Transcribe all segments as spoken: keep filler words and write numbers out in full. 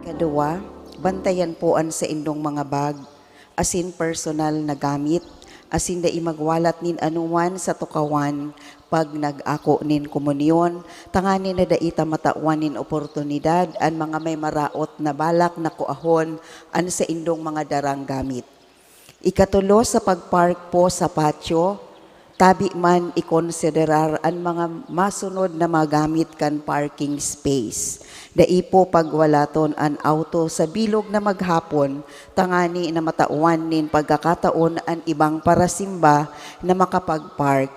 Kadua, bantayan po an saindong mga bag, asin personal na gamit, asin dai magwalat nin anoman sa tukawan pag nag-ako nin komunyon, tanganing na dai ta matawan nin oportunidad an mga may maraot na balak na kuahon an saindong mga darang gamit. Ikatulo, sa pagpark po sa patio, tabi man ikonsiderar an mga masunod na magamit kan parking space. Dai po pagwalaton an auto sa bilog na maghapon, tangani na matawan nin pagkakataon an ibang parasimba na makapagpark.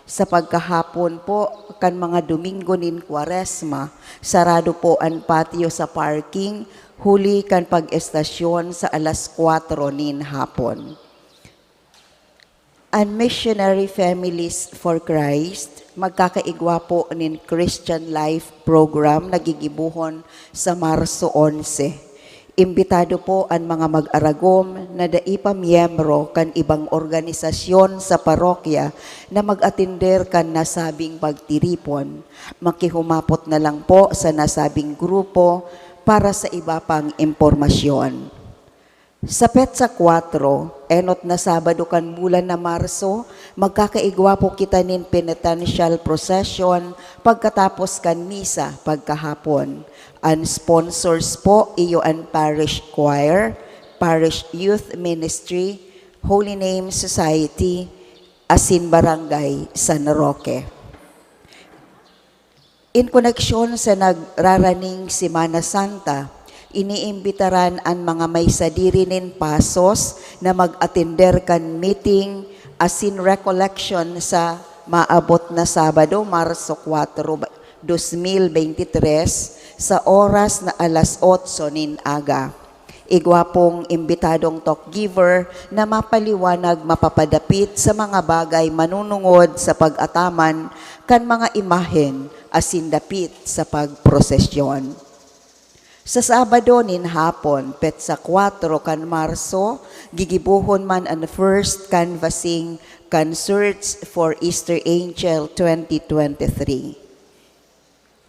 Sa pagkahapon po kan mga Domingo nin Kwaresma, sarado po an patio sa parking huli kan pag-estasyon sa alas kwatro nin hapon. An Missionary Families for Christ magkakaigwa po nin Christian Life Program na gigibohon sa Marso onse. Imbitado po an mga mag-aragom na dai pa miyembro kan ibang organisasyon sa parokya na mag-atender kan nasabing pagtiripon. Makihumapot na lang po sa nasabing grupo para sa iba pang impormasyon. Sa petsa kwatro, enot na Sabado kan bulan na Marso, magkakaigwa po kita nin penitential procession pagkatapos kan misa pagkahapon. An sponsors po iyo an Parish Choir, Parish Youth Ministry, Holy Name Society, asin Barangay San Roque. In koneksyon sa nagraraning Semana Santa, iniimbitaran an mga may sadiri nin pasos na mag-atender kan meeting asin recollection sa maabot na Sabado, Marso kwatro, dos mil beintitres, sa oras na alas otso nin aga. Igwa pong imbitadong talk giver na mapaliwanag, mapapadapit sa mga bagay manunungod sa pag-ataman kan mga imahen asin dapit sa pagprosesyon. Sa Sabado nin hapon, petsa kwatro kan Marso, gigibohon man an first canvassing kan Search for Easter Angel twenty twenty-three.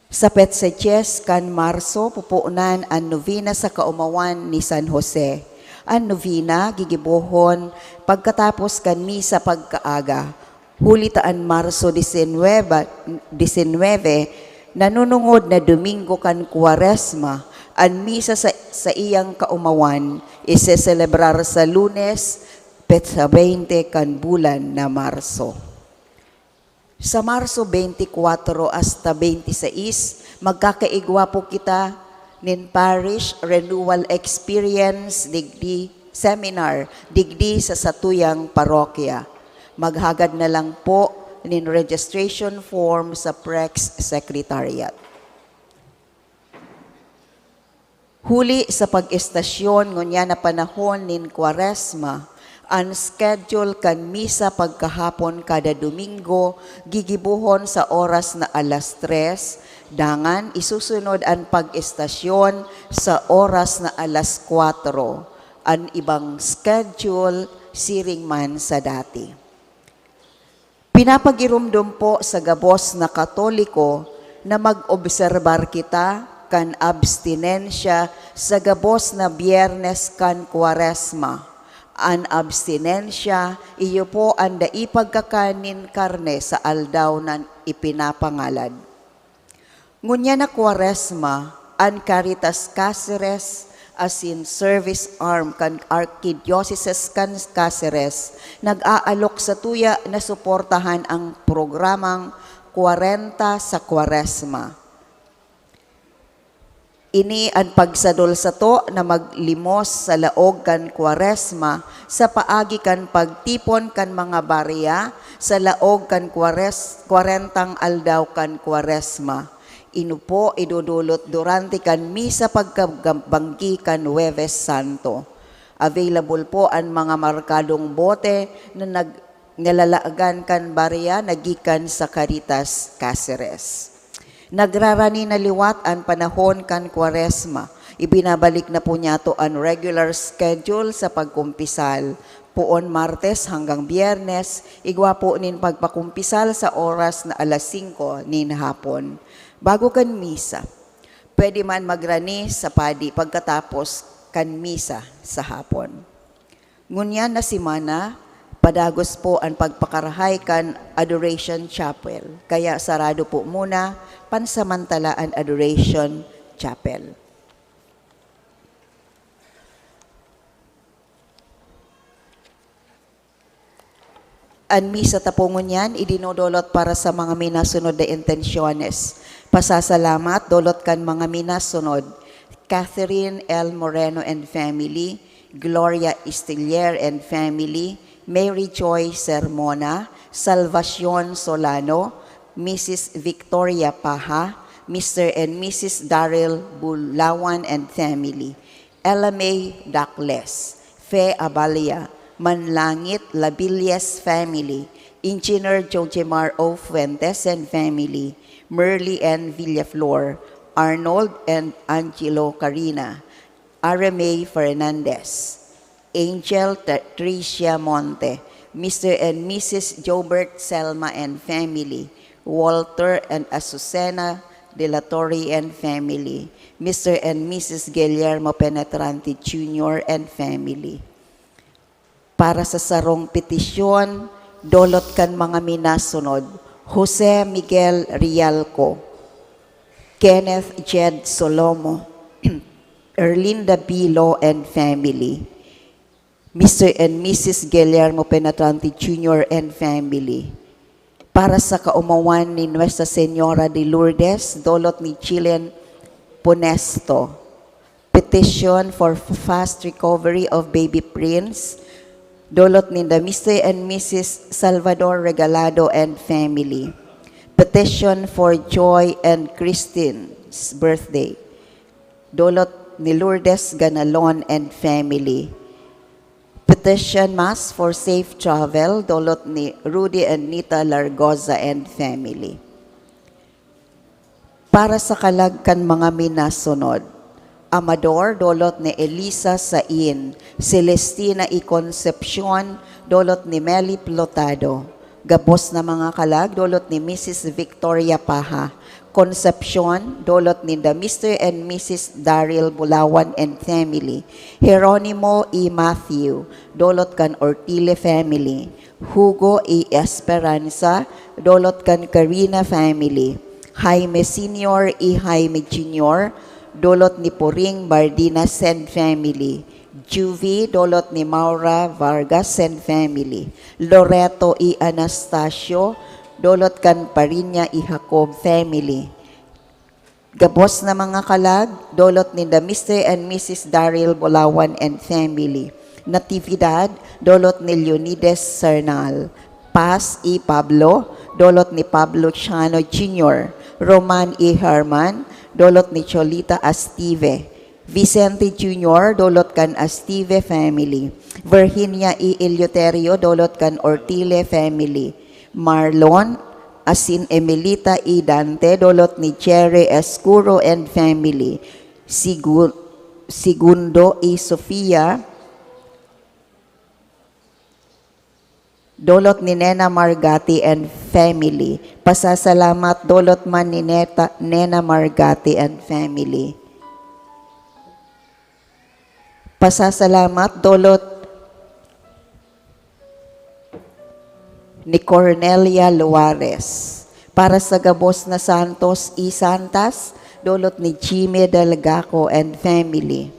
Sa petsa dyes kan Marso, pupunan an novena sa kaomawan ni San Jose. An novena gigibohon pagkatapos kan misa pagkaaga. Huli ta an Marso disinwebe, disinwebe, nanunungod na Domingo kan Kwaresma, an misa sa, sa iyang kaomawan iseselebrar sa Lunes, petsa beinte kan bulan na Marso. Sa Marso beintikwatro hasta beintisais, magkakaigwa po kita nin Parish Renewal Experience digdi, Seminar digdi sa satuyang parokya. Maghagad na lang po nin registration form sa Prex Secretariat. Huli sa pag-estasyon ngunyan na panahon nin Kwaresma, an schedule kan misa pagkahapon kada Domingo gigibohon sa oras na alas tres, dangan isusunod an pag-estasyon sa oras na alas kwatro. An ibang schedule siring man sa dati. Pinapagiromdom po sa gabos na Katoliko na mag-obserbar kita kan abstinensya sa gabos na Biyernes kan Kwaresma. An abstinensya, iyo po an dai pagkakan nin karne sa aldaw na ipinapangalad. Ngunyan na Kwaresma, an Caritas Caceres asin service arm kan Arkidiocese kan Caceres nag-aalok sa tuya na suportahan ang programang kwarenta sa Kwaresma. Ini an pagsadol sato na maglimos sa laog kan Kwaresma sa paagi kan pagtipon kan mga barya sa laog kan kwares-, kwarentang aldaw kan Kwaresma. Ino po idodolot durante kan misa pagkabanggi kan Huwebes Santo. Available po an mga markadong bote na nag-, nalalagan kan barya na gikan sa Caritas Caceres. Nagrarani na liwat an panahon kan Kwaresma. Ibinabalik na po niyato an regular schedule sa pagkumpisal. Poon Martes hanggang Biyernes, igwa po nin pagpakumpisal sa oras na alas singko nin hapon. Bago kan misa, Pwede man magrani sa padi pagkatapos kan misa sa hapon. Ngunyan na semana, padagos po an pagpakarahay kan Adoration Chapel, kaya sarado po muna pansamantala an Adoration Chapel. An misa ta po ngunyan idinodolot para sa mga minasunod na intensyones. Pasasalamat, dolot kan mga minasunod: Catherine L. Moreno and family, Gloria Istillier and family, Mary Joy Sermona, Salvacion Solano, Missus Victoria Paha, Mister and Missus Daryl Bulawan and family, Ella May Dakles, Fe Abalia, Manlangit Labillas family, Engineer Jojemar O. Fuentes and family, Merly N. Villaflor, Arnold and Angelo Carina, Ara May Fernandez, Angel T-, Tricia Monte, Mister and Missus Jobert Selma and family, Walter and Azucena de la Torre and family, Mister and Missus Guillermo Penetrante Junior and family. Para sa sarong petisyon, dolot kan mga minasunod: Jose Miguel Rialco, Kenneth Jed Solomo, Erlinda Bilo and family, Mister and Missus Guillermo Penetrante Junior and family. Para sa kaomawan ni Nuestra Señora de Lourdes, dolot ni Chilen Punesto. Petition for fast recovery of baby Prince, dolot ninda Mister and Missus Salvador Regalado and family. Petition for Joy and Christine's birthday, dolot ni Lourdes Ganalon and family. Petition Mass for safe travel, dolot ni Rudy and Nita Largoza and family. Para sa kalag kan mga minasunod: Amador, dolot ni Elisa Sain, Celestina y Concepcion, dolot ni Meli Plotado. Gabos na mga kalag, dolot ni Missus Victoria Paha, Concepcion, dolot ninda Mister and Missus Daryl Bulawan and family, Jeronimo y Matthew, dolot kan Ortile family, Hugo y Esperanza, dolot kan Carina family, Jaime Senior y Jaime Junior, dolot ni Puring Bardinas and family, Juvie, dolot ni Maura Vargas and family, Loreto y Anastasio, dolot kan Parinya y Jacob family. Gabos na mga kalag, dolot ninda Mister and Missus Daryl Bulawan and family. Natividad, dolot ni Leonides Sarnal. Paz y Pablo, dolot ni Pablo Chano Junior Roman y Herman, dolot ni Cholita Astive. Vicente Junior, dolot kan Astive family. Virginia y Eleuterio, dolot kan Ortile family. Marlon, asin Emelita y Dante, dolot ni Jerry Escuro and family. Sigu-, Segundo y Sofia, dolot ni Nena Margati and family. Pasasalamat, dolot man ni Neta, Nena Margati and family. Pasasalamat, dolot ni Cornelia Luares. Para sa gabos na santos y santas, dolot ni Jimmy Delgaco and family.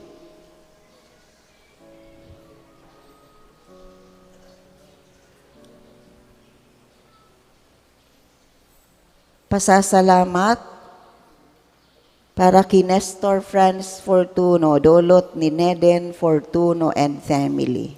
Pasasalamat para ki Nestor Franz Fortuno, dolot ni Neden Fortuno and family.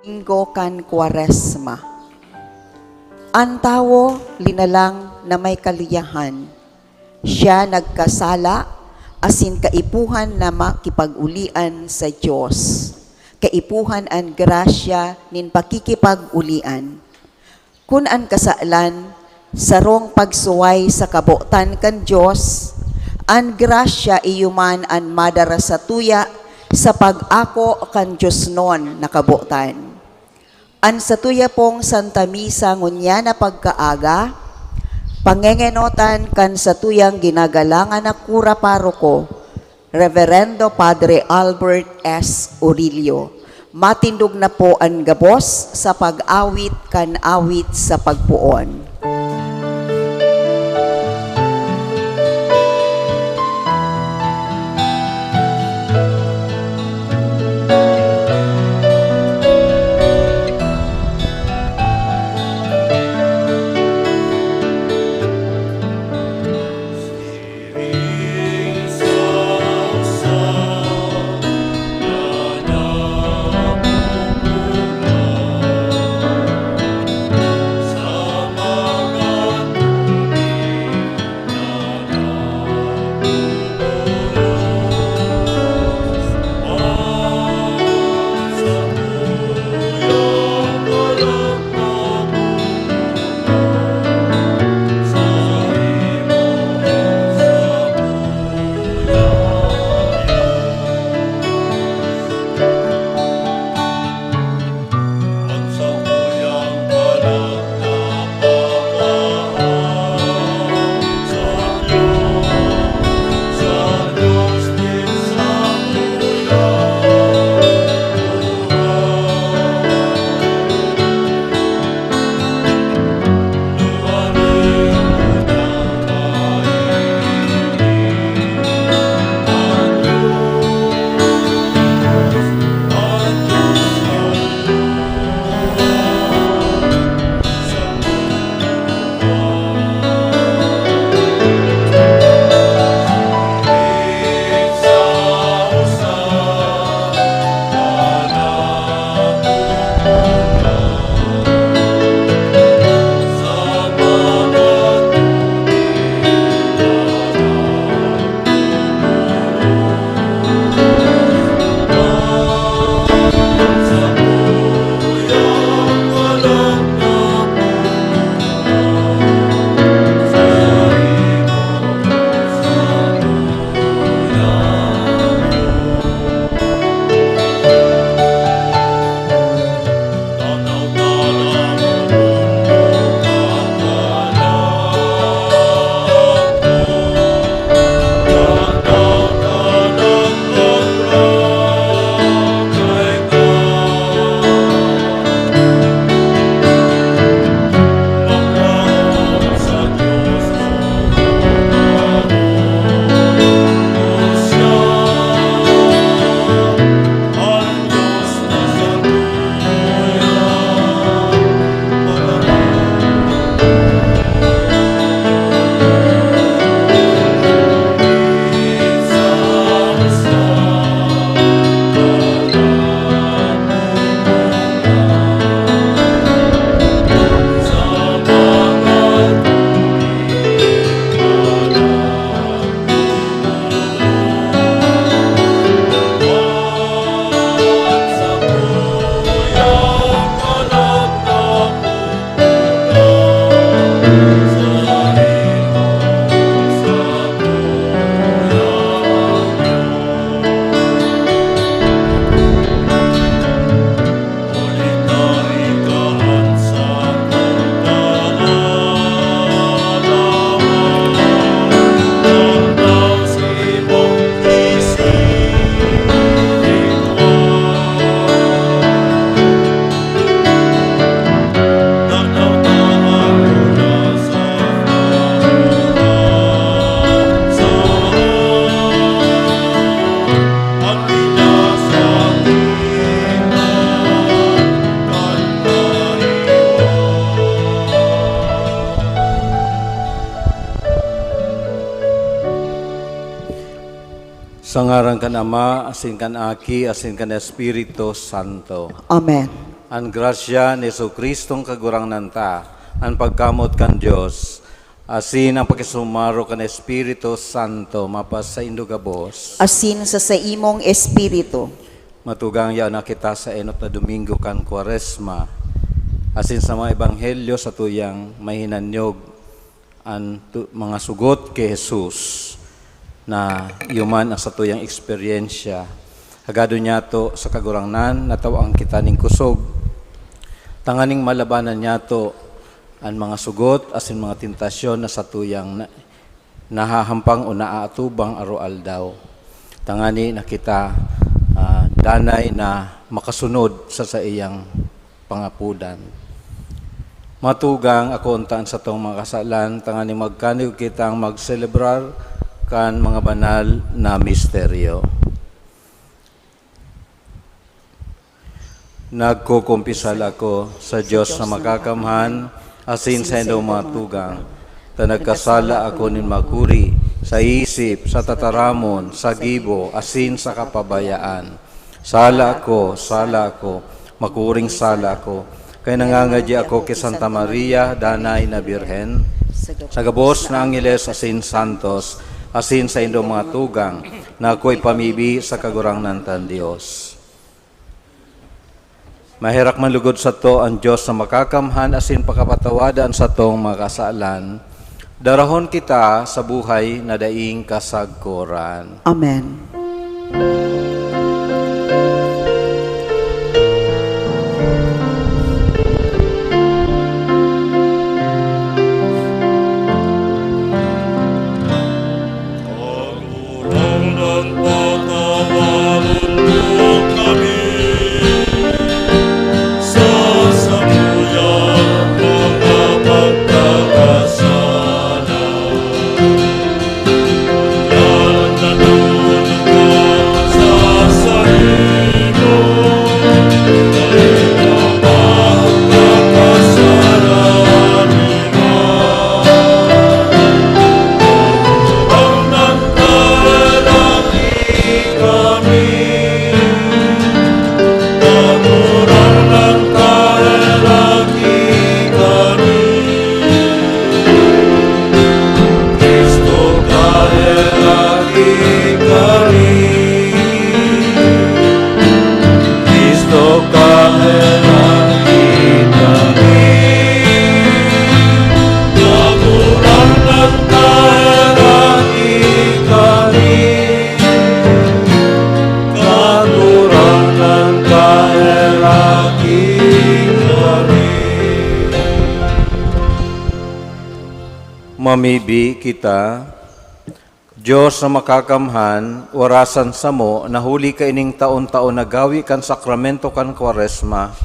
Linggo kan Kwaresma. An tawo linalang na may kaliyahan. Siya nagkasala, asin kaipuhan na makipag-ulian sa Dios. Kaipuhan an grasya nin pakikipag-ulian. Kun an kasalan sarong pagsuway sa kabotan kan Dios, an grasya iyo man an madara satuya sa pag-ako kan diosnon na kabotan. An satuya pong Santa Misa ngunyan na pagkaaga, pangengenotan kan satuyang ginagalangan na kura paroko, Reverendo Padre Albert S. Orillo. Matindog na po an gabos sa pag-awit kan awit sa pagpoon. Sa ngaran kan Ama, asin kan Aki, asin kan Espiritu Santo. Amen. An grasya ni Jesu-Cristong Kagurangnan ta, an pagkamoot kan Dios, asin an pakisumaro kan Espiritu Santo mapasaindo gabos. Asin sa saimong espiritu. Matugang ya na kita sa enot na Domingo kan Kwaresma, asin sa mga ebanghelyo satuyang mahinanyog an tu-, mga sugot ki Jesus na iyo man ang satuyang eksperyensya. Hagadon niyato sa Kagurangnan, natawan kita nin kusog, tanganing malabanan niyato an mga sugot asin mga tentasyon na satuyang na-, nahahampang o naaatubang aroaldaw. Tangani na kita, ah, danay na makasunod sa saiyang pangapodan. Matugang, akoon ta an satong mga kasalan, tanganing magkanigog kitang magselebrar kan mga banal na misteryo. Nagkukumpisal ako sa Dios na makakamhan, asin sa indong mga tugang, ta nagkasala ako nin makuri, sa isip, sa tataramon, sa gibo, asin sa kapabayaan. Sala ako, sala ako, makuring sala ako, kay nangangadya ako ki Santa Maria, danay na Birhen, sa gabos na angheles asin santos, asin sa indong mga tugang, na ako'y pamibi sa Kagurangnan tang Dios. Maherak man lugod sato an Dios na makakamhan asin pakapatawada an satong mga kasalan. Darahon kita sa buhay na daing kasagkoran. Amen. Kagurangnan, patawaron mo kami sa samuyang mga pagkakasala. Ngunyan natutubod kami sa saimo, dai na pagkakasala. Cristo, kaheraki kami. Kagurangnan, kaheraki kami. Kagurangnan, kaheraki kami. Mamibi kita. Dios na makakamhan, warasan samo na huli kaining taon-taon na gawi kan sakramento kan Kwaresma,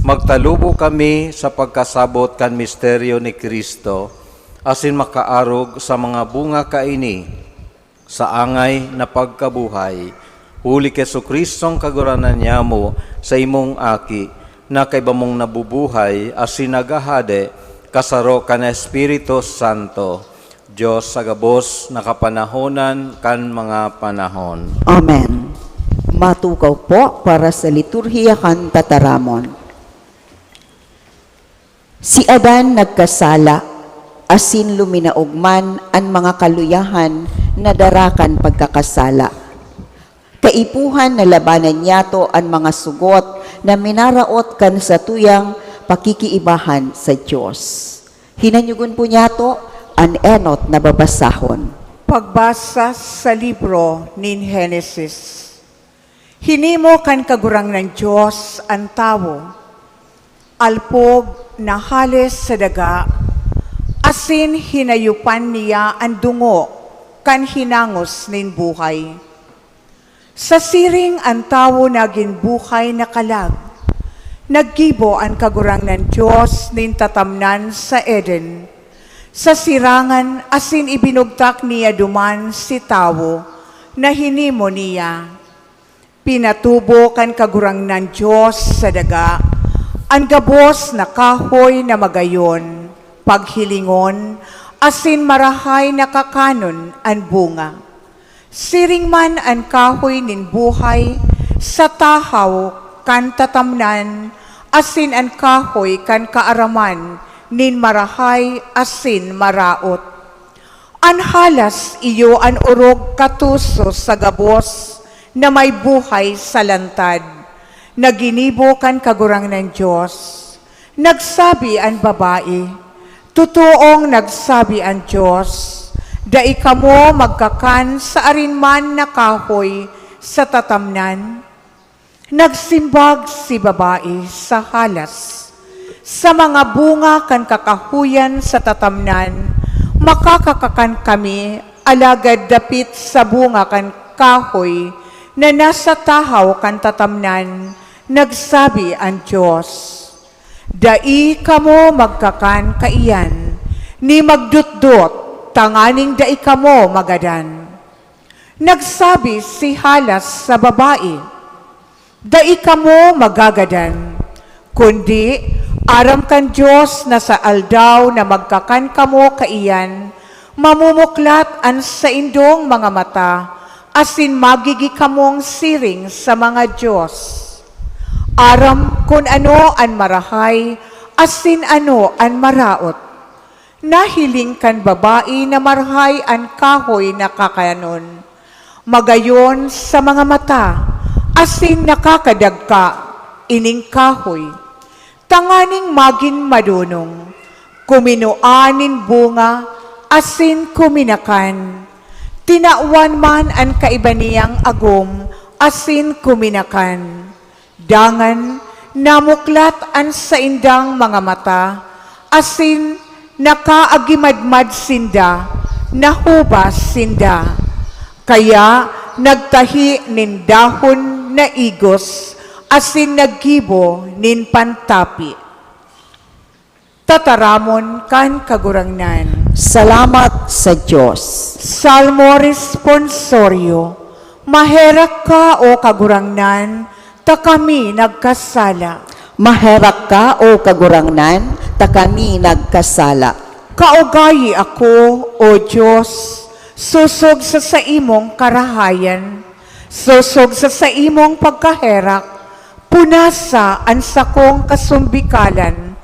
magtalubo kami sa pagkasabot kan misteryo ni Cristo, asin makaarog sa mga bunga kaini sa angay na pagkabuhay, huli ki Jesu-Cristong Kagurangnan nyamo, sa imong Aki, na kaiba mong nabubuhay asin naghahade, kasaro kan Espiritu Santo, Dios sa gabos na kapanahonan kan mga panahon. Amen. Matukaw po para sa liturhiya kan tataramon. Si Adan nagkasala, asin luminaog man an mga kaluyahan na dara kan pagkakasala. Kaipuhan na labanan niyato an mga sugot na minaraot kan satuyang pakikiibahan sa Dios. Hinanyogon po niyato an enot na babasahon. Pagbasa sa libro nin Henesis. Hinimo kan Kagurangnan Dios an tawo, alpog na hale sa daga, asin hinayupan niya an dungo kan hinangos nin buhay. Sa siring an tawo nagin buhay na kalag. Naggibo an Kagurangnan Dios nin tatamnan sa Eden, sa sirangan, asin ibinugtak niya duman si tawo na hinimo niya. Pinatubo kan Kagurangnan Dios sa daga an gabos na kahoy na magayon paghilingon asin marahay na kakanon an bunga. Siring man an kahoy nin buhay sa tahaw kan tatamnan asin an kahoy kan kaaraman nin marahay asin maraot. An halas iyo an orog katuso sa gabos na may buhay sa lantad, na ginibo kan Kagurangnan Dios. Nagsabi an babae, "Totoong nagsabi an Dios, 'Dai kamo magkakan sa arin man na kahoy sa tatamnan.'" Nagsimbag si babae sa halas, "Sa mga bunga kan kakahoyan sa tatamnan, makakakakan kami, alagad dapit sa bunga kan kahoy na nasa tahaw kan tatamnan, nagsabi an Dios, 'Dai kamo magkakan kaiyan, ni magdotdot, tanganing dai kamo magadan.'" Nagsabi si halas sa babae, "Dai kamo magagadan, kundi aram kan Dios na sa aldaw na magkakan kamo kaiyan, mamumuklat an saindong mga mata, asin magigi kamong siring sa mga dios. Aram kun ano an marahay asin ano an maraot." Nahiling kan babae na marahay an kahoy na kakanon, magayon sa mga mata, asin nakakadagka ining kahoy, tanganing magin madonong, kuminua nin bunga asin kuminakan. Tinawan man an kaiba niyang agom asin kuminakan. Dangan namuklat an saindang mga mata, asin nakaagimadmad sinda, nahubas sinda. Kaya nagtahi nin dahon na igos asin naggibo nin pantapi. Tataramon kan Kagurangnan. Salamat sa Dios. Salmo Responsorio. Maherak ka, O Kagurangnan, ta kami nagkasala. Maherak ka, O Kagurangnan, ta kami nagkasala. Kaugayi ako, O Dios, sosog sa saimong karahayan, sosog sa saimong pagkaherak, punasa an sakong kasumbikalan.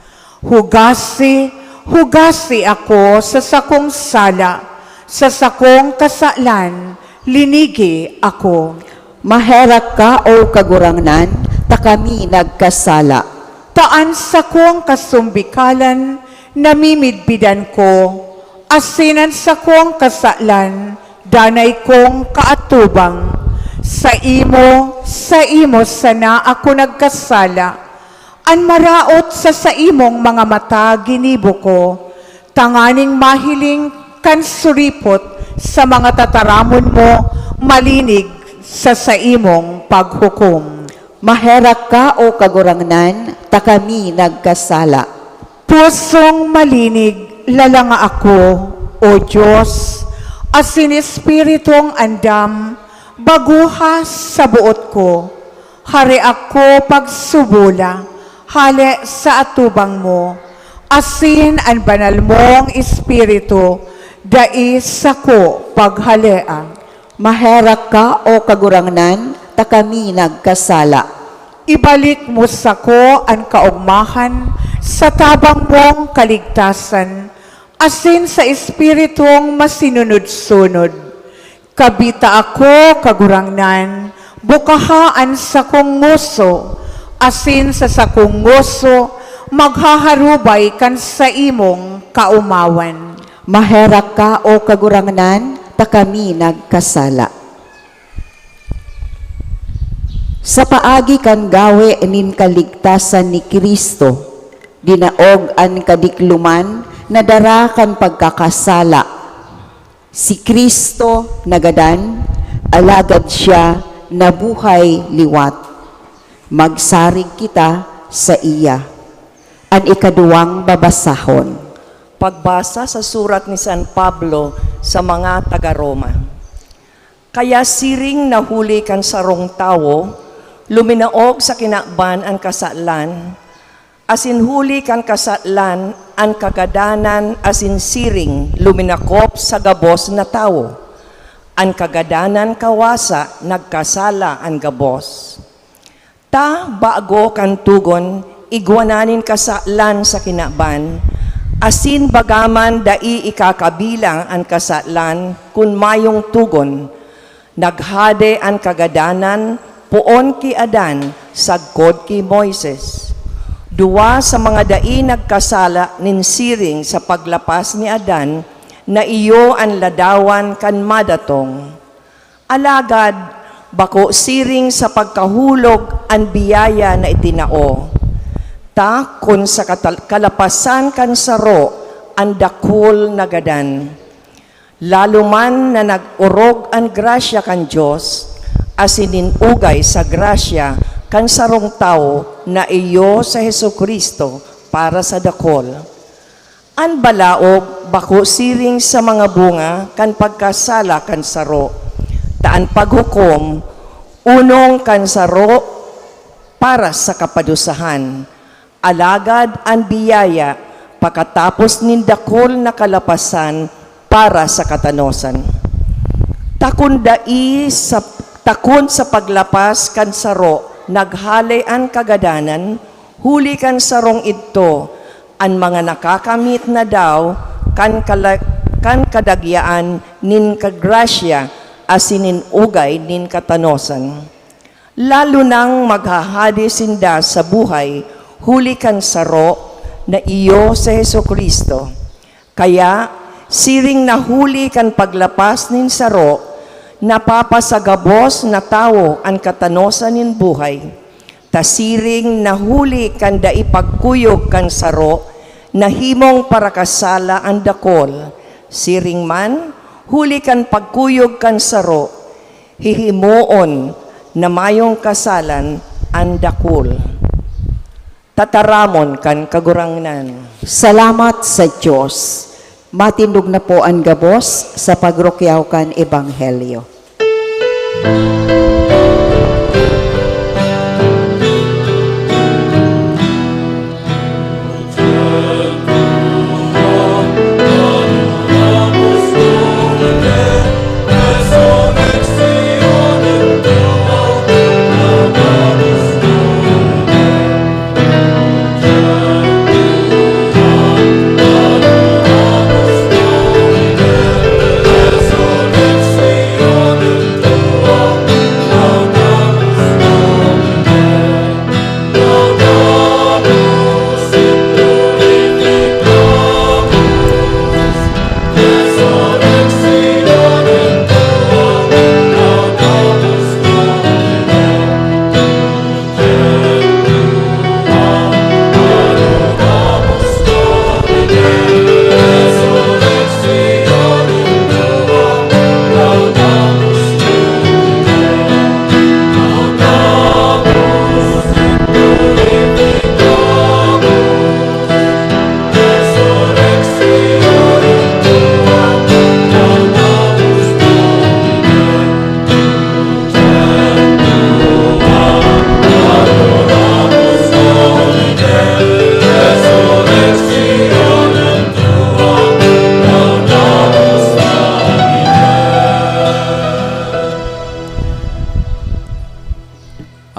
Hugasi, hugasi ako sa sakong sala, sa sakong kasalan, linigi ako. Maherak ka, O Kagurangnan, ta kami nagkasala. Ta an sakong kasumbikalan namimidbidan ko, asin an sakong kasalan danay kong kaatubang. Saimo, saimo sana ako nagkasala. An maraot sa saimong mga mata ginibo ko, tanganing mahiling kan suripot sa mga tataramon mo, malinig sa saimong paghukom. Maherak ka, O Kagurangnan, ta kami nagkasala. Pusong malinig lalanga ako, O Dios, asin espiritong andam, baguha sa boot ko. Hari ako pagsubola, hale sa atubang mo, asin an banal mong Espiritu dai sako paghalea. Maherak ka, O Kagurangnan, ta kami nagkasala. Ibalik mo sako an kaogmahan sa tabang mong kaligtasan, asin sa espiritong masinunod-sunod. Kabita ako, Kagurangnan, bukaha an sakong ngoso, asin sa sakong ngoso maghaharubay kan saimong kaomawan. Maherak ka, O Kagurangnan, ta kami nagkasala. Sa paagi kan gawe nin kaligtasan ni Cristo, dinaog an kadikloman na dara kan pagkakasala. Si Cristo nagadan, alagad siya nabuhay liwat. Magsarig kita saiya. An ikaduwang babasahon. Pagbasa sa surat ni San Pablo sa mga taga-Roma. Kaya siring na huli kan sarong tawo, luminaog sa kinaban an kasalan, asin huli kan kasalan an kagadanan, asin siring luminakop sa gabos na tawo. An kagadanan kawasa, nagkasala an gabos. Ta bago kan togon, Igwa na nin kasalan sa kinaban, asin bagaman dai ikakabilang an kasalan kun mayong togon, naghade an kagadanan poon ki Adan sagkod ki Moises. Duwa sa mga dai nagkasala nin siring sa paglapas ni Adan na iyo an ladawan kan madatong. Alagad bako siring sa pagkahulog an biyaya na itinao, ta kun sa katal-, kalapasan kan saro an dakul nagadan, lalo man na nag-orog an grasya kan Dios, asin nin ugay sa grasya kan sarong tawo na iyo sa Jesu-Cristo para sa dakul. An balaog bako siring sa mga bunga kan pagkasala kan saro, ta an paghukom onong kan saro para sa kapadusahan, alagad an biyaya pakatapos nin dakul na kalapasan para sa katanosan. Ta kun dai sa, ta kun sa paglapas kan saro naghale an kagadanan, huli kan sarong idto, an mga nakakamit na daw kan kala-, kan kadagyaan nin kagrasya asin nin ugay nin katanosan. Lalo nang maghahade sinda sa buhay huli kan saro na iyo si Jesu-Cristo. Kaya, siring na huli kan paglapas nin saro, napapasagabos na tawo an katanosan nin buhay. Ta siring na huli kan dai pagkuyog kan saro, nahimong parakasala an dakul. Siring man, huli kan pagkuyog kan saro, hihimoon na mayong kasalan an dakul. Tataramon kan Kagurangnan. Salamat sa Dios. Matindog na po an gabos sa pagrukyaw kan Ebanghelyo.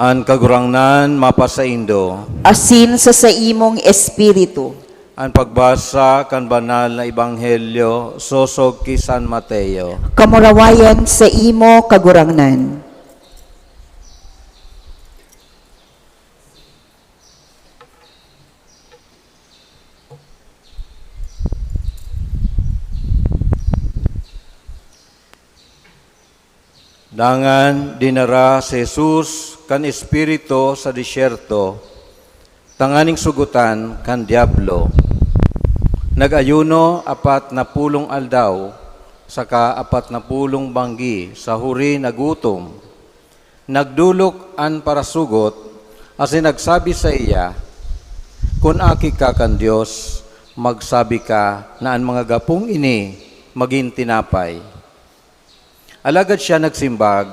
An Kagurangnan mapasaindo. Asin sa saimong espiritu. An pagbasa kan Banal na Ebanghelyo sosog ki San Mateo. Kamurawayan saimo, Kagurangnan. Dangan dinara si Jesus kan Espiritu sa disyerto, tanganing sugotan kan Diablo. Nag-ayuno apat na pulong aldaw saka apat na pulong banggi sa huri na gutom. Nagdolok an parasugot asin nagsabi saiya, "Kun aki ka kan Dios, magsabi ka na an mga gapong ini magin tinapay." Alagad siya nagsimbag,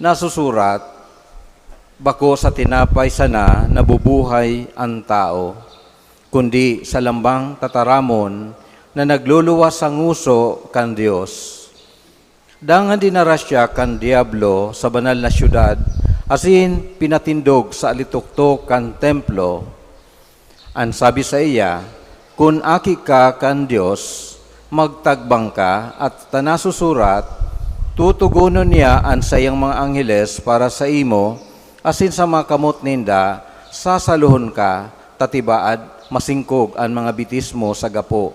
"Nasusurat, 'Bako sa tinapay sana nabubuhay an tawo, kundi sa lambang tataramon na nagluluwas sa ngoso kan Dios.'" Dangan dinara siya kan Diablo sa banal na syudad Asin pinatindog sa alituktok kan Templo. An sabi saiya, "Kun aki ka kan Dios, magtagbang ka, at ta nasusurat, 'Tutugonon niya an saiyang mga angheles para saimo, asin sa mga kamot ninda sasalohon ka, ta tibaad masingkog an mga bitis mo sa gapo.'"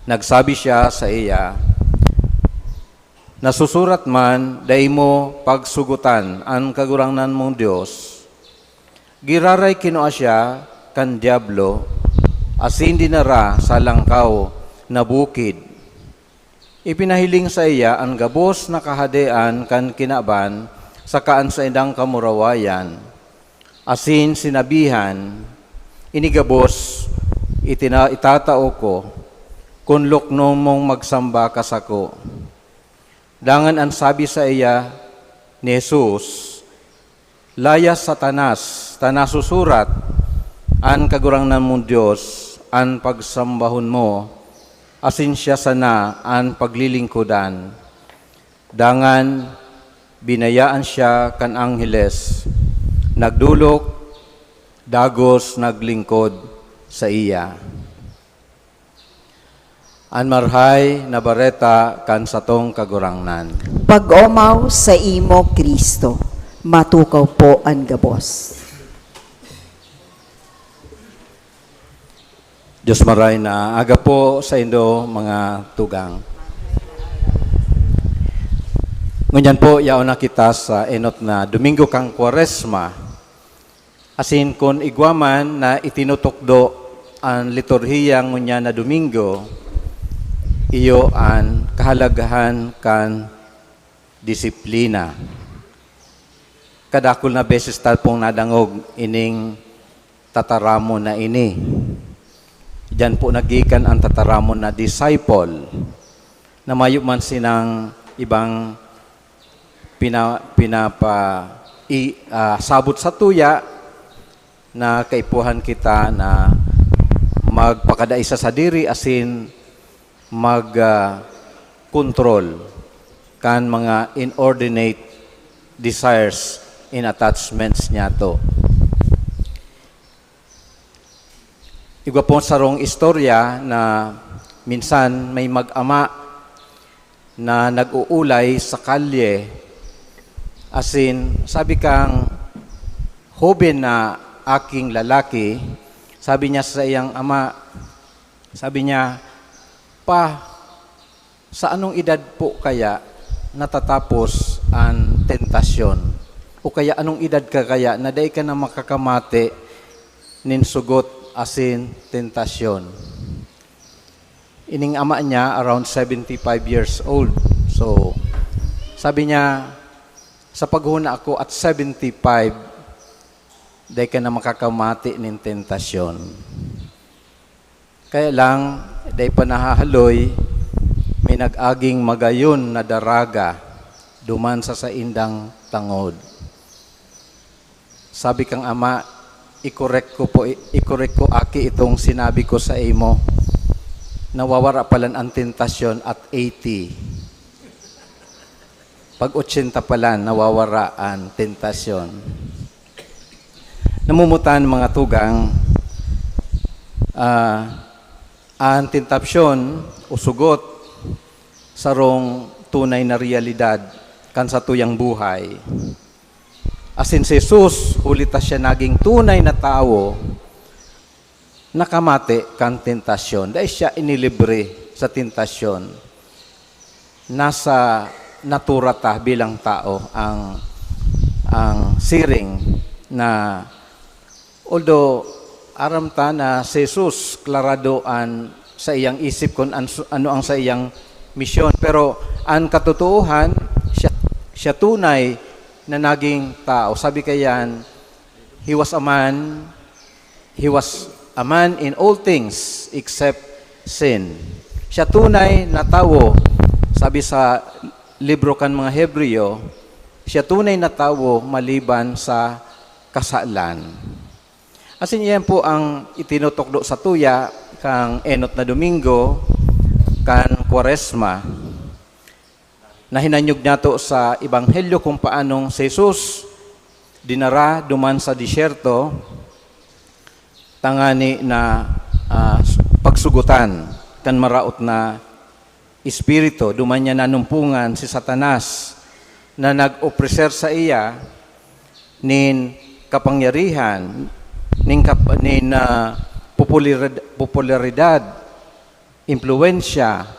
Nagsabi siya saiya, "Nasusurat man, 'Dai mo pagsugotan an Kagurangnan mong Dios.'" Giraray kinua siya kan Diablo asin dinara sa langkaw na bukid. Ipinahiling saiya an gabos na kahadean kan kinaban saka an saindang kamurawayan, asin sinabihan, "Ini gabos itina-, itatao ko, kun luknom mong magsamba ka sako." Dangan an sabi saiya ni Jesus, "Layas, Satanas, ta nasusurat, 'An Kagurangnan mong Dios an pagsambahon mo, asin siya sana an paglilingkodan.'" Dangan binayaan siya kan angheles, nagdolok, dagos naglingkod saiya. An Marahay na Bareta kan satong Kagurangnan. Pag-omaw saimo, Cristo. Matukaw po an gabos. Dios maray na aga po saindo, mga tugang. Ngunyan po, yaon na kita sa enot na Domingo kan Kwaresma. Asin kun igwa man na itinutukdo an liturhiya ngunyan na Domingo, iyo an kahalagahan kan disiplina. Kadakul na beses ta pong nadangog ining tataramon na ini. Diyan po naggikan an tataramon na disciple, na mayo man sinang ibang pina-, pinapa-, i-, ah, sabot satuya na kaipuhan kita na magpakadai sa sadiri asin mag, ah, kontrol kan mga inordinate desires and attachments niyato. Igwa pong sarong istorya na minsan may mag-ama na nag-uulay sa kalye. Asin, sabi kang hoben na aking lalaki, sabi niya sa iyang ama, sabi niya, "Pa, sa anong edad po kaya natatapos an tentasyon? O kaya anong edad ka kaya na dai ka na makakamate nin sugot asin tentasyon?" Ining ama niya, around seventy-five years old. So, sabi niya, "Sa paghona ako at seventy-five, dai ka na makakamate nin tentasyon." Kaya lang, dai pa nahahaloy, may nag-aging magayon na daraga duman sa saindang tangod. Sabi kang ama, "I-correct ko po, i-correct ko, aki, itong sinabi ko sa imo. Nawawara palan an tentasyon at eighty. Pag ochenta palan, nawawara an tentasyon." Namumutan, mga tugang, ah, an tentasyon o sugot, sarong tunay na realidad kan satuyang buhay. Asin si Jesus, huli ta siya naging tunay na tawo, nakamate kan tentasyon. Dai siya inilibre sa tentasyon. Nasa natura ta bilang tao ang, ang siring na, although aram ta na si Jesus, klarado an sa iyang isip kun an-, ano ang sa iyang misyon. Pero an katotoohan, siya, siya tunay na naging tao. Sabi kayan, "He was a man, he was a man in all things except sin." Siya tunay na tawo, sabi sa libro kan mga Hebreo, siya tunay na tawo maliban sa kasalan. Asin iyan po ang itinutukdo satuya kan enot na Domingo kan Kwaresma. Nahinanyog nato sa Ebanghelyo kung paanong si Jesus dinara duman sa disyerto tangani na, ah, pagsugotan kan maraot na espiritu. Duman niya nanumpongan si Satanas na nag-opreser saiya nin kapangyarihan, nin kap-, nin, ah, popular-, popularidad, impluwensya,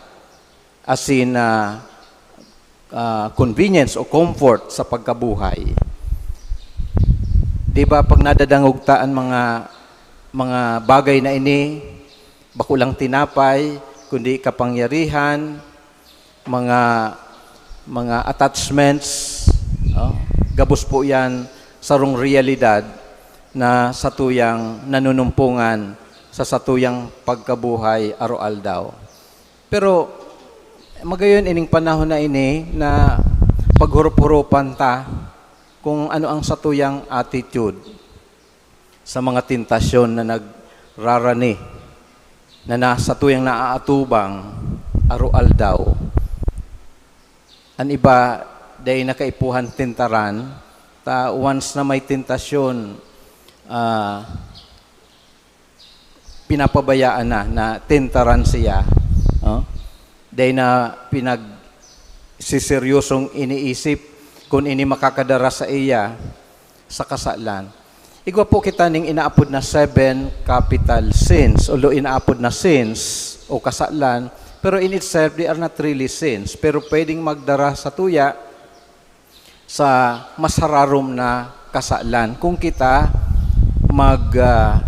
asin, ah, ah, convenience o comfort sa pagkabuhay. Di ba, pag nadadangog ta an mga, mga bagay na ini, bako lang tinapay, kundi kapangyarihan, mga, mga attachments, oh, gabos po yan sarong realidad na satuyang nanunumpongan sa satuyang pagkabuhay aroaldaw. Pero magayon ining panahon na ini na paghurup-hurupan ta kung ano ang satuyang attitude sa mga tentasyon na nagrarani, na na satuyang naaatubang aroaldaw. An iba, dai na kaipuhan tentaran, ta once na may tentasyon, ah, pinapabayaan na, na tentaran siya, no? Dai na pinagseseryosong iniisip kun ini makakadara saiya sa kasalan. Igwa po kita ning inaapod na seven capital sins, although inaapod na sins o kasalan, pero in itself, they are not really sins. Pero pwedeng magdara satuya sa mas hararom na kasalan kung kita mag, ah,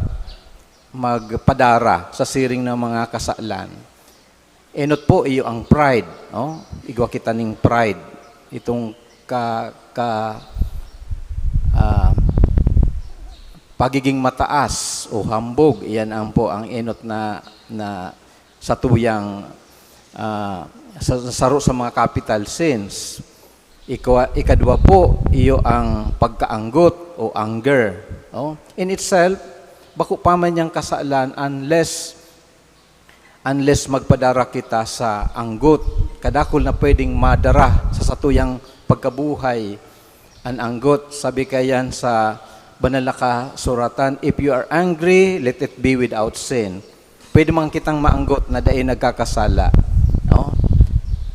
magpadara sa siring na mga kasalan. Enot po, iyo ang pride, no? Igwa kita ning pride. Itong ka-, ka-, ah, pagiging mataas o hambog, iyan ang po ang enot na, na satuyang, ah, sa, saro sa mga capital sins. Ikwa-, ikadwa po, iyo ang pagkaanggot o anger, no? In itself, bako pa man niyang kasalan unless, unless magpadara kita sa anggot. Kadakul na pwedeng madara sa satuyang pagkabuhay an anggot. Sabi kayan sa Banal na Kasuratan, "If you are angry, let it be without sin." Pwede man kitang maanggot na dai nagkakasala, no?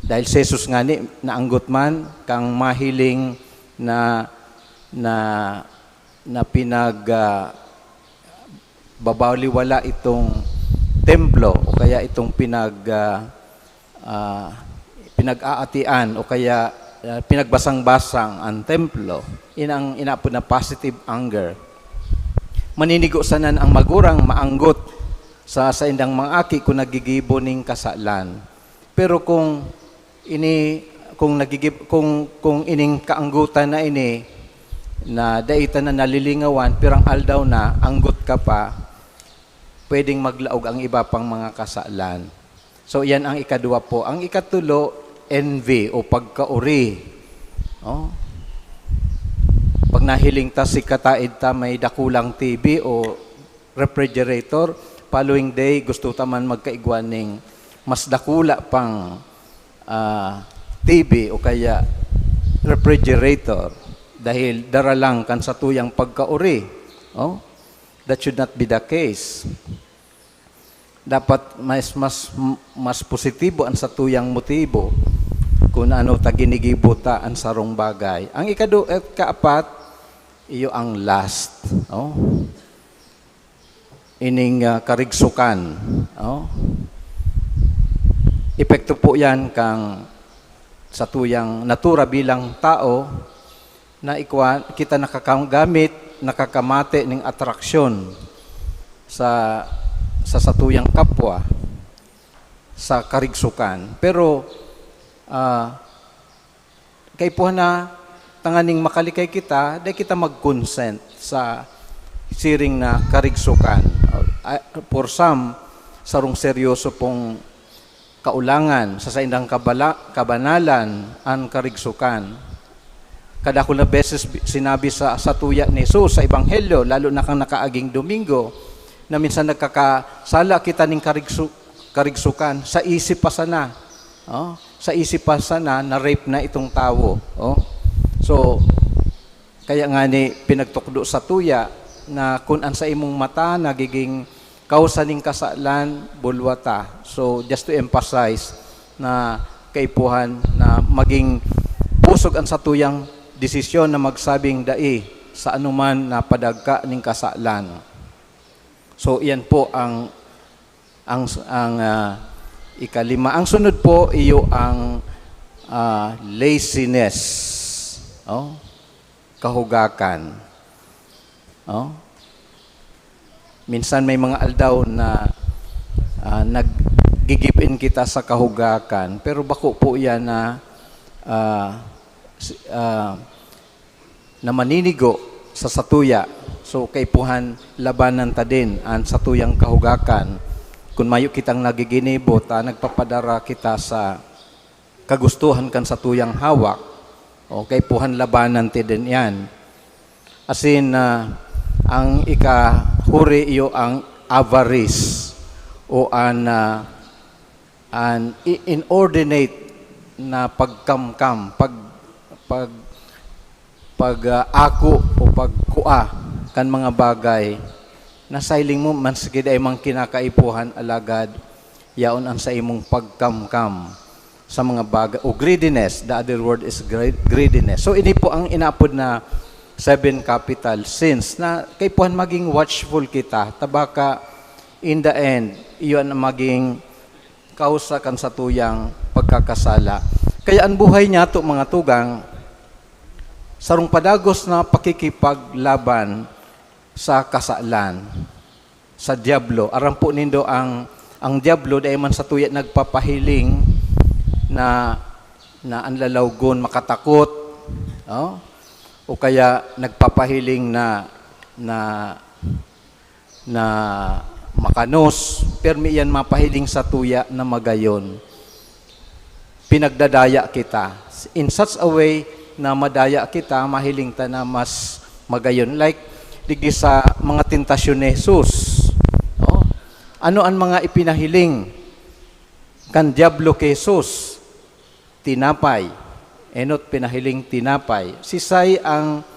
Dahil si Jesus ngani naanggot man kan mahiling na, na, na pinag, ah, babaliwala itong templo o kaya itong pinag, ah, ah, pinag-aatian o kaya, ah, pinagbasang-basang an templo. Ini ang inaapod na positive anger. Maninigo sana an magurang maanggot sa saindang mga aki kun naggigibo nin kasalan. Pero kung ini, kung nagigib-, kung, kung ining kaanggotan na ini na dai ta na nalilingawan, pirang aldaw na, anggot ka pa, pwedeng maglaog ang iba pang mga kasalan. So, iyan ang ikadwa po. Ang ikatulo, envy o pagkaori. Oh. Pag nahiling ta, si kataed ta may dakulang T V o refrigerator, following day, gusto ta man magkaigwa ning mas dakula pang, ah, T V o kaya refrigerator dahil dara lang kan satuyang pagkaori. Oh, that should not be the case. Dapat mas, mas, mas positibo an satuyang motibo kun ano ta ginigibo ta an sarong bagay. Ang ikadu-, eh, kaapat, iyo ang lust, oh. Ining, ah, karigsukan, oh. Epekto po yan kan satuyang natura bilang tao, na ikwa, kita nakakagamit, nakakamate ning atraksyon sa, sa satuyang kapwa, sa karigsukan. Pero, ah, kaipuhan na tanganing makalikay kita, dai kita mag-consent sa siring na karigsukan. Ah, for some, sarong seryoso pong kaulangan, sa saindang kabala-, kabanalan an karigsukan. Kadakul na beses bi-, sinabi sa, satuya ni Jesus sa Ebanghelyo, lalo na kan nakaaging Domingo, na minsan nagkakasala kita nin karigsu-, karigsukan sa isip pa sana. Oh, sa isip pa sana na rape na itong tawo. Oh. So, kaya nga ni pinagtukdo sa tuya na kun an sa imong mata nagiging kausa ning kasalan, bulwata. So, just to emphasize na kaipuhan na maging pusog an satuyang desisyon na magsabing dai sa anuman na padagka ning kasalan. So, iyan po ang, ang, ang, ah, ikalima. Ang sunod po, iyo ang, ah, laziness. Oh? Kahugakan. Oh? Minsan may mga aldaw na, ah, nag-give in kita sa kahugakan, pero bako po yan na, ah, si-, ah, na maninigo sa satuya. So, kaipuhan labanan ta din an satuyang kahugakan. Kun mayo kitang nagiginibo, ta nagpapadara kita sa kagustuhan kan satuyang hawak, o kaipuhan labanan ti din iyan. Asin, ah, ang ikahuri iyo ang avarice o an, ah, an i-, inordinate na pagkamkam, pag, pag, pag, ah, ako o pagkua kan mga bagay na sa hiling mo, maski dai man kinakaipuhan, alagad yaon an saimong pagkamkam sa mga bagay, o greediness, the other word is gre-, greediness. So, ini po ang inaapod na seven capital sins na kaipuhan maging watchful kita, ta baka in the end, iyon ang maging kausa kan satuyang pagkakasala. Kaya an buhay niyato, mga tugang, sarong padagos na pakikipaglaban sa kasalan, sa Diablo. Aram po nindo, ang, ang Diablo dai man satuya nagpapahiling na, na an lalawgon makatakot, oh? O kaya nagpapahiling na, na, na makanos, permi iyan mapahiling satuya na magayon. Pinagdadaya kita in such a way na madaya kita, mahiling ta na mas magayon. Like, digdi sa mga tentasyon ni Jesus, no? Ano an mga ipinahiling kan Diablo ki Jesus? Tinapay. Enot pinahiling tinapay. Sisay ang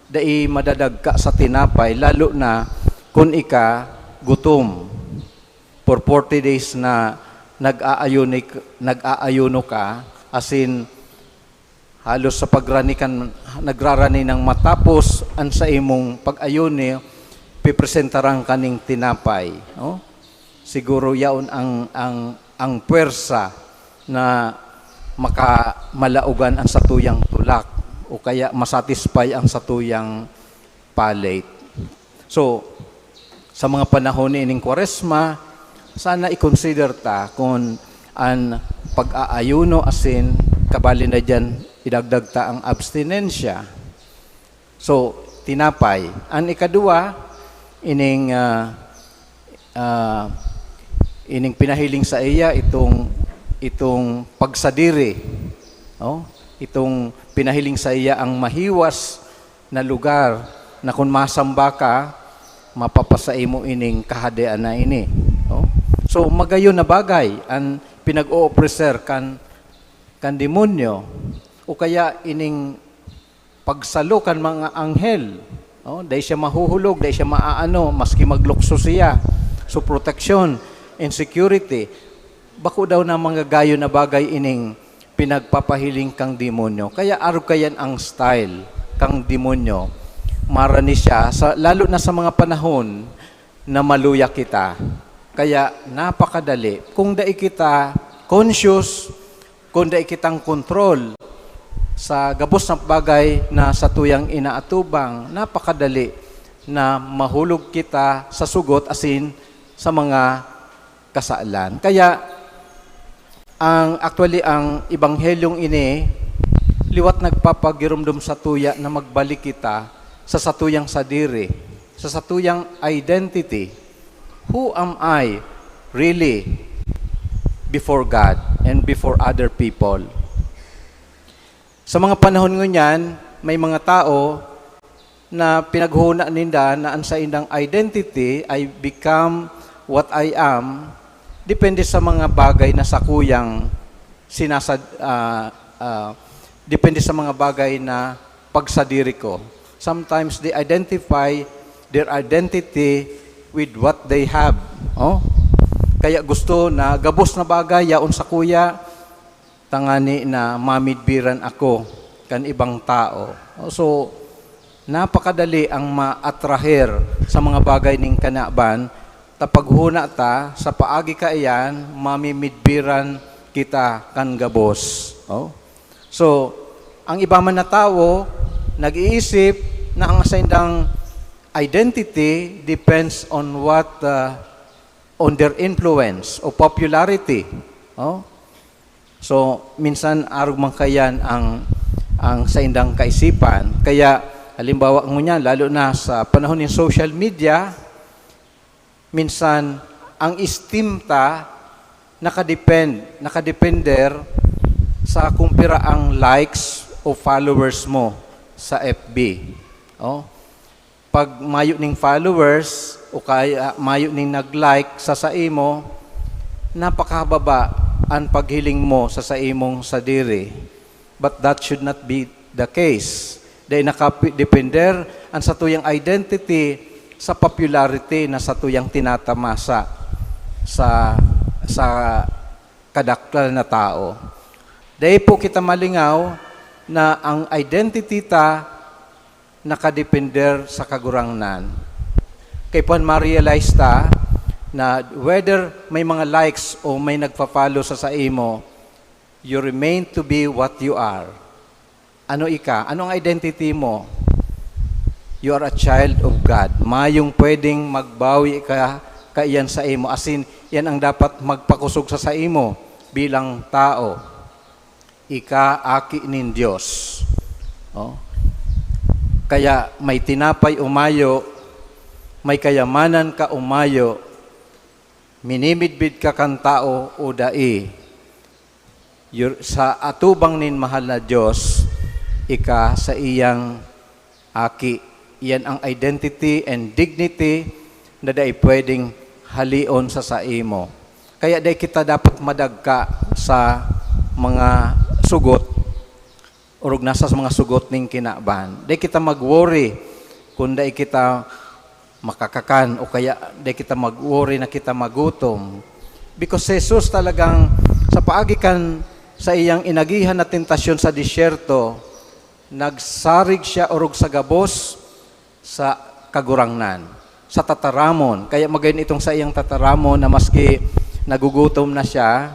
dai madadagka sa tinapay, lalo na kun ika gutom? For forty days na nag-aayuni-, nag-aayuno ka, asin halos sa pagrani kan, nagrarani nang matapos an saimong pag-ayuno, pipresentaran ka ning tinapay, no? Siguro yaon ang, ang, ang puwersa na maka-, malaogan ang satuyang tulak o kaya masatisfy ang satuyang palate. So, sa mga panahon ni ining Kwaresma, sana i-consider ta kun an pag-aayuno asin kabali na diyan idagdag ta ang abstinensya. So, tinapay. An ikaduwa, ining, ah, ah, ining pinahiling saiya itong, itong pagsadiri, no? Itong pinahiling saiya ang mahiwas na lugar na kun masamba ka, mapapasaimo ining kahadean na ini, no? So, magayon na bagay an pinag-oofreser kan, kan demonyo, o kaya ining pagsalo kan mga anghel, no? Dai siya mahuhulog, dai siya maaano, maski maglukso siya. So, protection, insecurity, bako daw na manggagayon na bagay ining pinagpapahiling kang demonyo. Kaya arog kayan ang style kang demonyo. Marani siya, sa, lalo na sa mga panahon na maluya kita. Kaya napakadali. Kung dai kita conscious, kung dai kitang control sa gabos na bagay na satuyang inaatubang, napakadali na mahulog kita sa sugot asin sa mga kasalan. Kaya, ang, actually, ang ebanghelyong ini, liwat nagpapagiromdom satuya na magbalik kita sa satuyang sadiri, sa satuyang identity. Who am I really before God and before other people? Sa mga panahon ngunyan, may mga tao na pinaghona ninda na an saindang identity, "I become what I am," depende sa mga bagay na sakuyang sinasad-, ah, ah, depende sa mga bagay na pagsadiri ko. Sometimes they identify their identity with what they have. Oh? Kaya gusto na gabos na bagay, yaon sakuya, tangani na mamidbiran ako kan ibang tao. So, napakadali ang maatraher sa mga bagay ning kanaban, ta paghona ta, sa paagi kaiyan, mamimidbiran kita kan gabos. Oh? So, ang iba man na tawo, nag-iisip na ang saindang identity depends on what, uh, on their influence o popularity. Oh? So, minsan arog man kayan ang, ang saindang kaisipan. Kaya, halimbawa ngunyan, lalo na sa panahon ng social media, minsan ang esteem ta nakadepend, nakadepender sa kung pira ang likes o followers mo sa F B. Oh? Pag mayo ning followers o kaya mayo ning nag-like sa saimo, napakababa an paghiling mo sa saimong sadiri. But that should not be the case. Dahil nakadepender an satuyang identity sa popularity na satuyang tinatamasa sa, sa kadaklan na tao. Dai po kita malingaw na ang identity ta nakadepender sa Kagurangnan. Kaipuhan ma-realize ta na whether may mga likes o may nagfa-follow sa saimo, you remain to be what you are. Ano ika? Ano ang identity mo? You are a child of God. Mayong pwedeng magbawi ka kaiyan saimo. Asin, yan ang dapat magpakusog sa saimo bilang tao. Ika aki nin Dios. Oh. Kaya may tinapay o mayo, may kayamanan ka o mayo, minimidbid ka kan tao o dai, yur-, sa atubang nin mahal na Dios, ika saiyang aki. Iyan ang identity and dignity na dai pwedeng halion sa saimo. Kaya dai kita dapat madagka sa mga sugot, orog na sa mga sugot ning kinaban. Dai kita mag-worry kung dai kita makakakan o kaya dai kita mag-worry na kita magutom. Because si Jesus talagang sa paagi kan saiyang inagihan na tentasyon sa disyerto, nagsarig siya orog sa gabos sa Kagurangnan, sa tataramon. Kaya magayon itong saiyang tataramon na maski nagugutom na siya,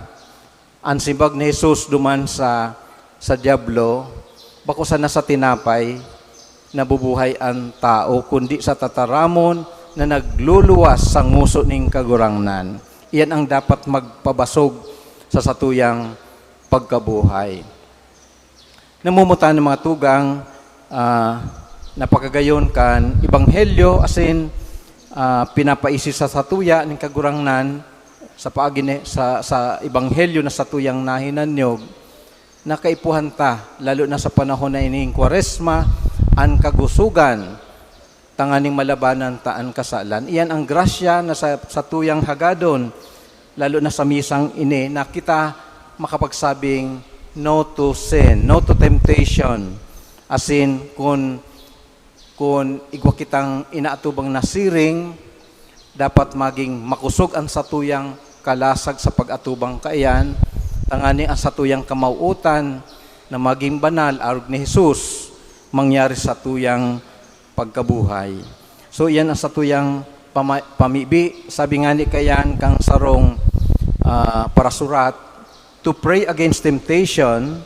an simbag ni Jesus duman sa, sa Diablo, "Bako sana sa tinapay nabubuhay an tao, kundi sa tataramon na nagluluwas sa ngoso ning Kagurangnan." Iyan ang dapat magpabasog sa satuyang pagkabuhay. Namumutan ng mga tugang, ah, napakagayon kan ebanghelyo, asin, ah, pinapaisi sa satuya ning Kagurangnan sa paagi ni, sa, sa ebanghelyo na satuyang nahinanyog, na kaipuhan ta, lalo na sa panahon na ining Kwaresma, an kagusugan tanganing malabanan ta an kasalan. Iyan ang grasya na sa satuyang hagadon, lalo na sa misang ini, na kita makapagsabing, "No to sin, no to temptation." Asin, kun, kun igwa kitang inaatubang na siring, dapat maging makosog an satuyang kalasag sa pag-atubang kaiyan, tangani an satuyang kamawot-an na maging banal arog ni Jesus mangyari sa satuyang pagkabuhay. So, iyan ang satuyang pama-, pamibi. Sabi ngani kaiyan kan sarong, ah, parasurat, "To pray against temptation,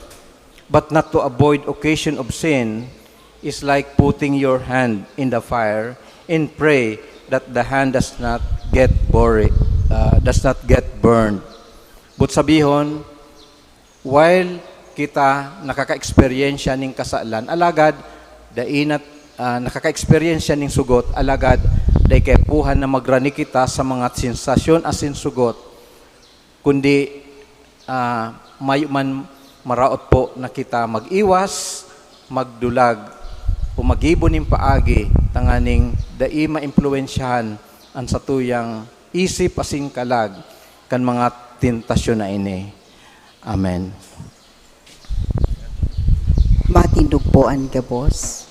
but not to avoid occasion of sin, is like putting your hand in the fire and pray that the hand does not get buried, ah, does not get burned." But sabihon, while kita nakaka-eksperyensya nin kasalan, alagad dai nat-, ah, nakaka-eksperyensya nin sugot, alagad dai kaipuhan na magrani kita sa mga sensasyon asin sugot, kundi, ah, mayo man maraot po na kita mag-iwas, magdulag, o maggibo nin paagi tanganing dai maimpluwensyahan an satuyang isip asin kalag kan mga tentasyon na ini. Amen. Matindog po an gabos.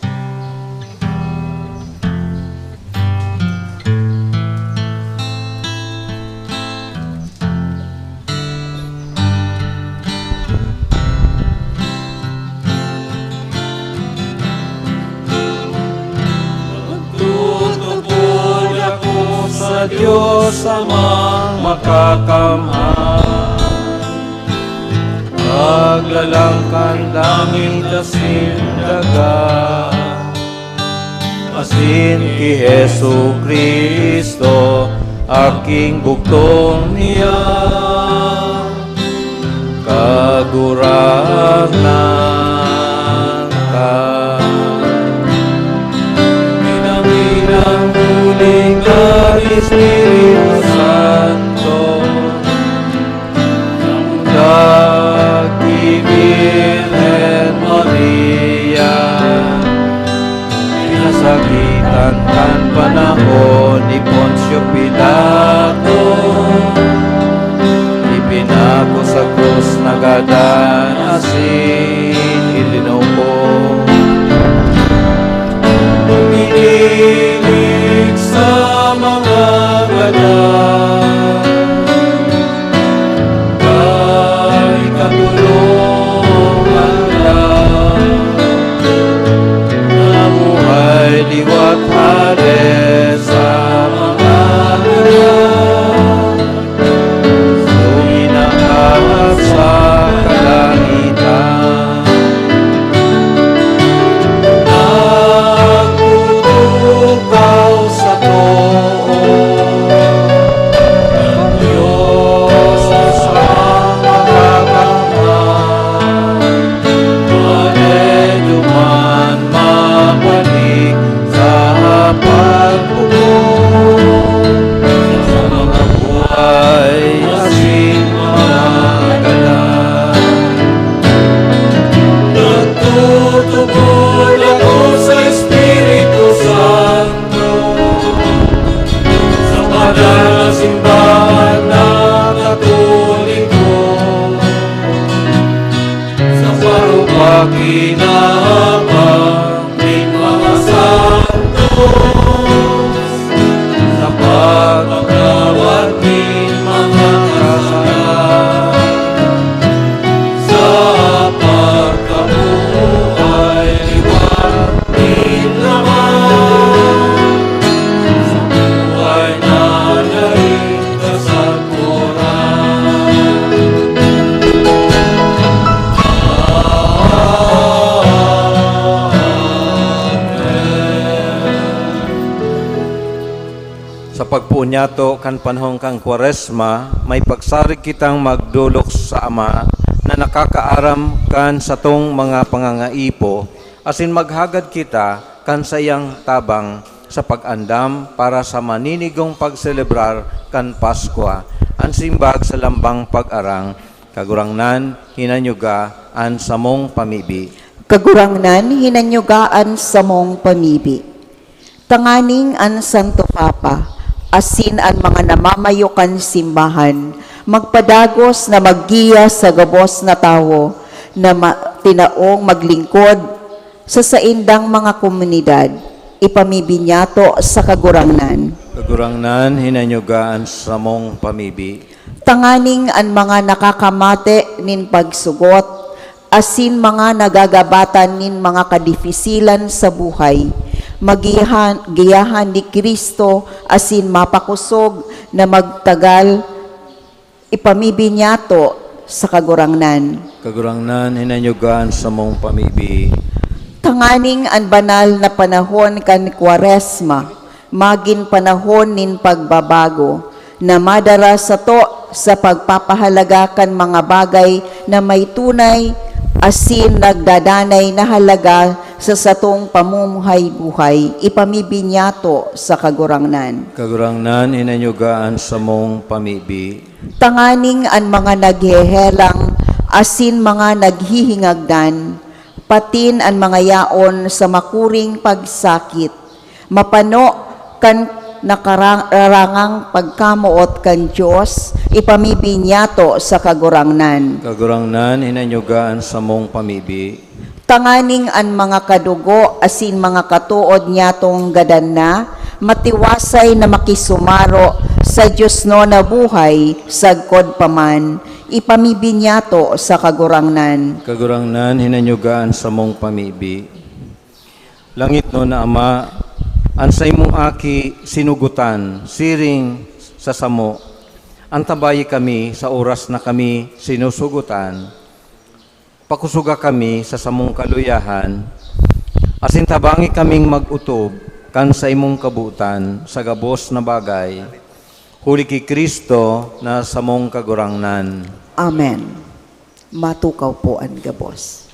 Magtutubod ako sa Diyos Amang Makakamhan. Maglalang kan langit asin daga, asin ki Jesu-Cristo, aking bugtong niya, Kagurangnan ka. Pinangilang huli kan Espiritu Santo, Nagki Birhen Maria, pinasakitan kan panahon ni Poncio Pilato, ipinako sa krus, nagadan asin ilinubong. Duminilig sa mga gadan, kay katulong na nabuhay liwat hale sa mga gadan. Suminakat sa kalangitan. Nagtutukaw sa too, Dios sa makakamhan. Madeduman mabalik sa pagbubuhay sa mga buhay asin mga gadan. Nagtutubod ako sa Espiritu Santo, sa banal na simbahan na Katoliko, sa parokya kinahabang nin mga santos, sa pagpatawad nin mga kasalanan, sa pagkabuhay liwat nin laman, sa buhay na dai kasagkoran. Sa pagpoon niyato kan panahon kan Kwaresma, may pagsarig kitang magdolok sa Ama na nakakaaram kan satong mga pangangaipo, asin maghagad kita kan saiyang tabang sa pag-andam para sa maninigong pagselebrar kan Paskwa, an simbag sa lambang pag-arang. Kagurangnan, hinanyuga an samong pamibi. Kagurangnan, hinanyuga an samong pamibi. Tanganing an Santo Papa asin an mga namamayo kan simbahan magpadagos na maggiya sa gabos na tawo na ma-, tinaong maglingkod sa saindang mga komunidad, ipamibi niyato sa Kagurangnan. Kagurangnan, hinanyuga an samong pamibi. Tanganing an mga nakakamate nin pagsugot asin mga nagagabatan nin mga kadifisilan sa buhay, magiyahan, giyahan ni Cristo asin mapakosog na magtagal, ipamibi niyato sa Kagurangnan. Kagurangnan, hinanyuga an samong pamibi. Tanganing an banal na panahon kan Kwaresma magin panahon nin pagbabago na madara sato sa pagpapahalaga kan mga bagay na may tunay asin nagdadanay na halaga sa satong pamumuhay-buhay, ipamibi niyato sa Kagurangnan. Kagurangnan, hinanyuga an samong pamibi. Tanganing an mga naghehelang asin mga naghihingagdan, patin an mga yaon sa makuring pagsakit, mapano kan nakararangang pagkamoot kan Dios, ipamibi niyato sa Kagurangnan. Kagurangnan, hinanyuga an samong pamibi. Tanganing an mga kadugo asin mga katood niyatong gadan na, matiwasay na makisumaro sa Dios no na buhay sagkod pa man, ipamibi niyato sa Kagurangnan. Kagurangnan, hinanyuga an samong pamibi. Langitnon na Ama, an saimong Aki sinugotan siring sa samo. Antabayi kami sa oras na kami sinusugotan. Pakusoga kami sa samong kaluyahan, asin tabangi kaming mag-otob kan saimong kabotan sa gabos na bagay, huli ki Cristo na samong Kagurangnan. Amen. Matukaw po an gabos.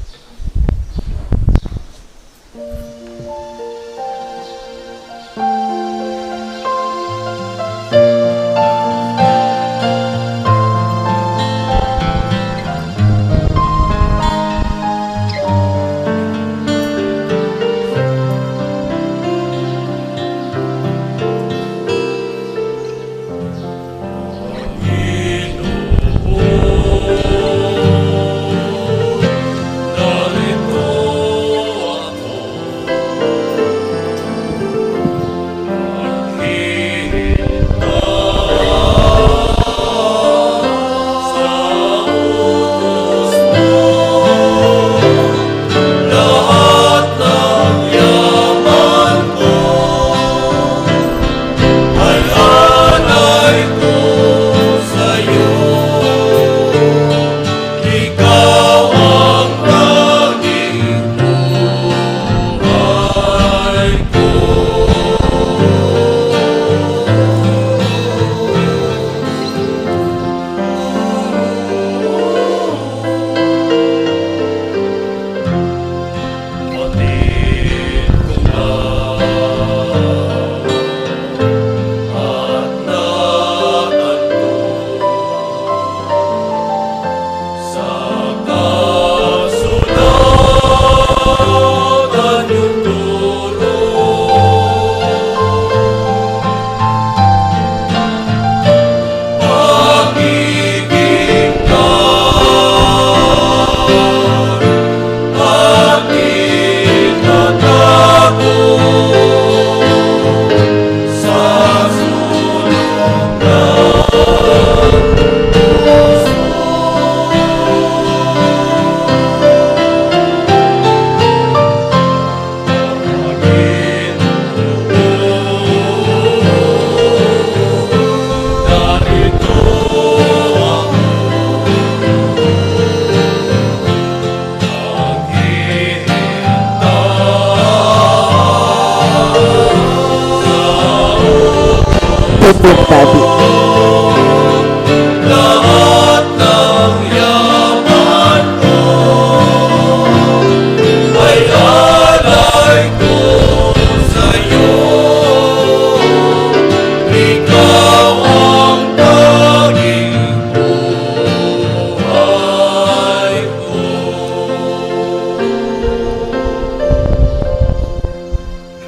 Tundong tabi.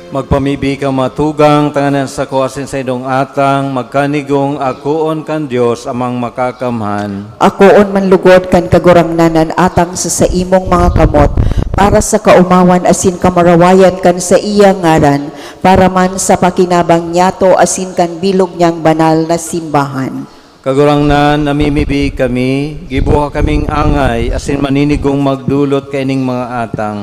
Magpamibi ka, matugang, tanganing an sako asin saindong atang magkanigong akoon kan Dios Amang Makakamhan. Akoon man lugod kan Kagurangnan an atang sa saimong mga kamot, para sa kaomawan asin kamurawayan kan saiyang ngaran, para man sa pakinabang niyato asin kan bilog niyang banal na simbahan. Kagurangnan, namimibi kami, giboha kaming angay asin maninigong magdolot kaining mga atang.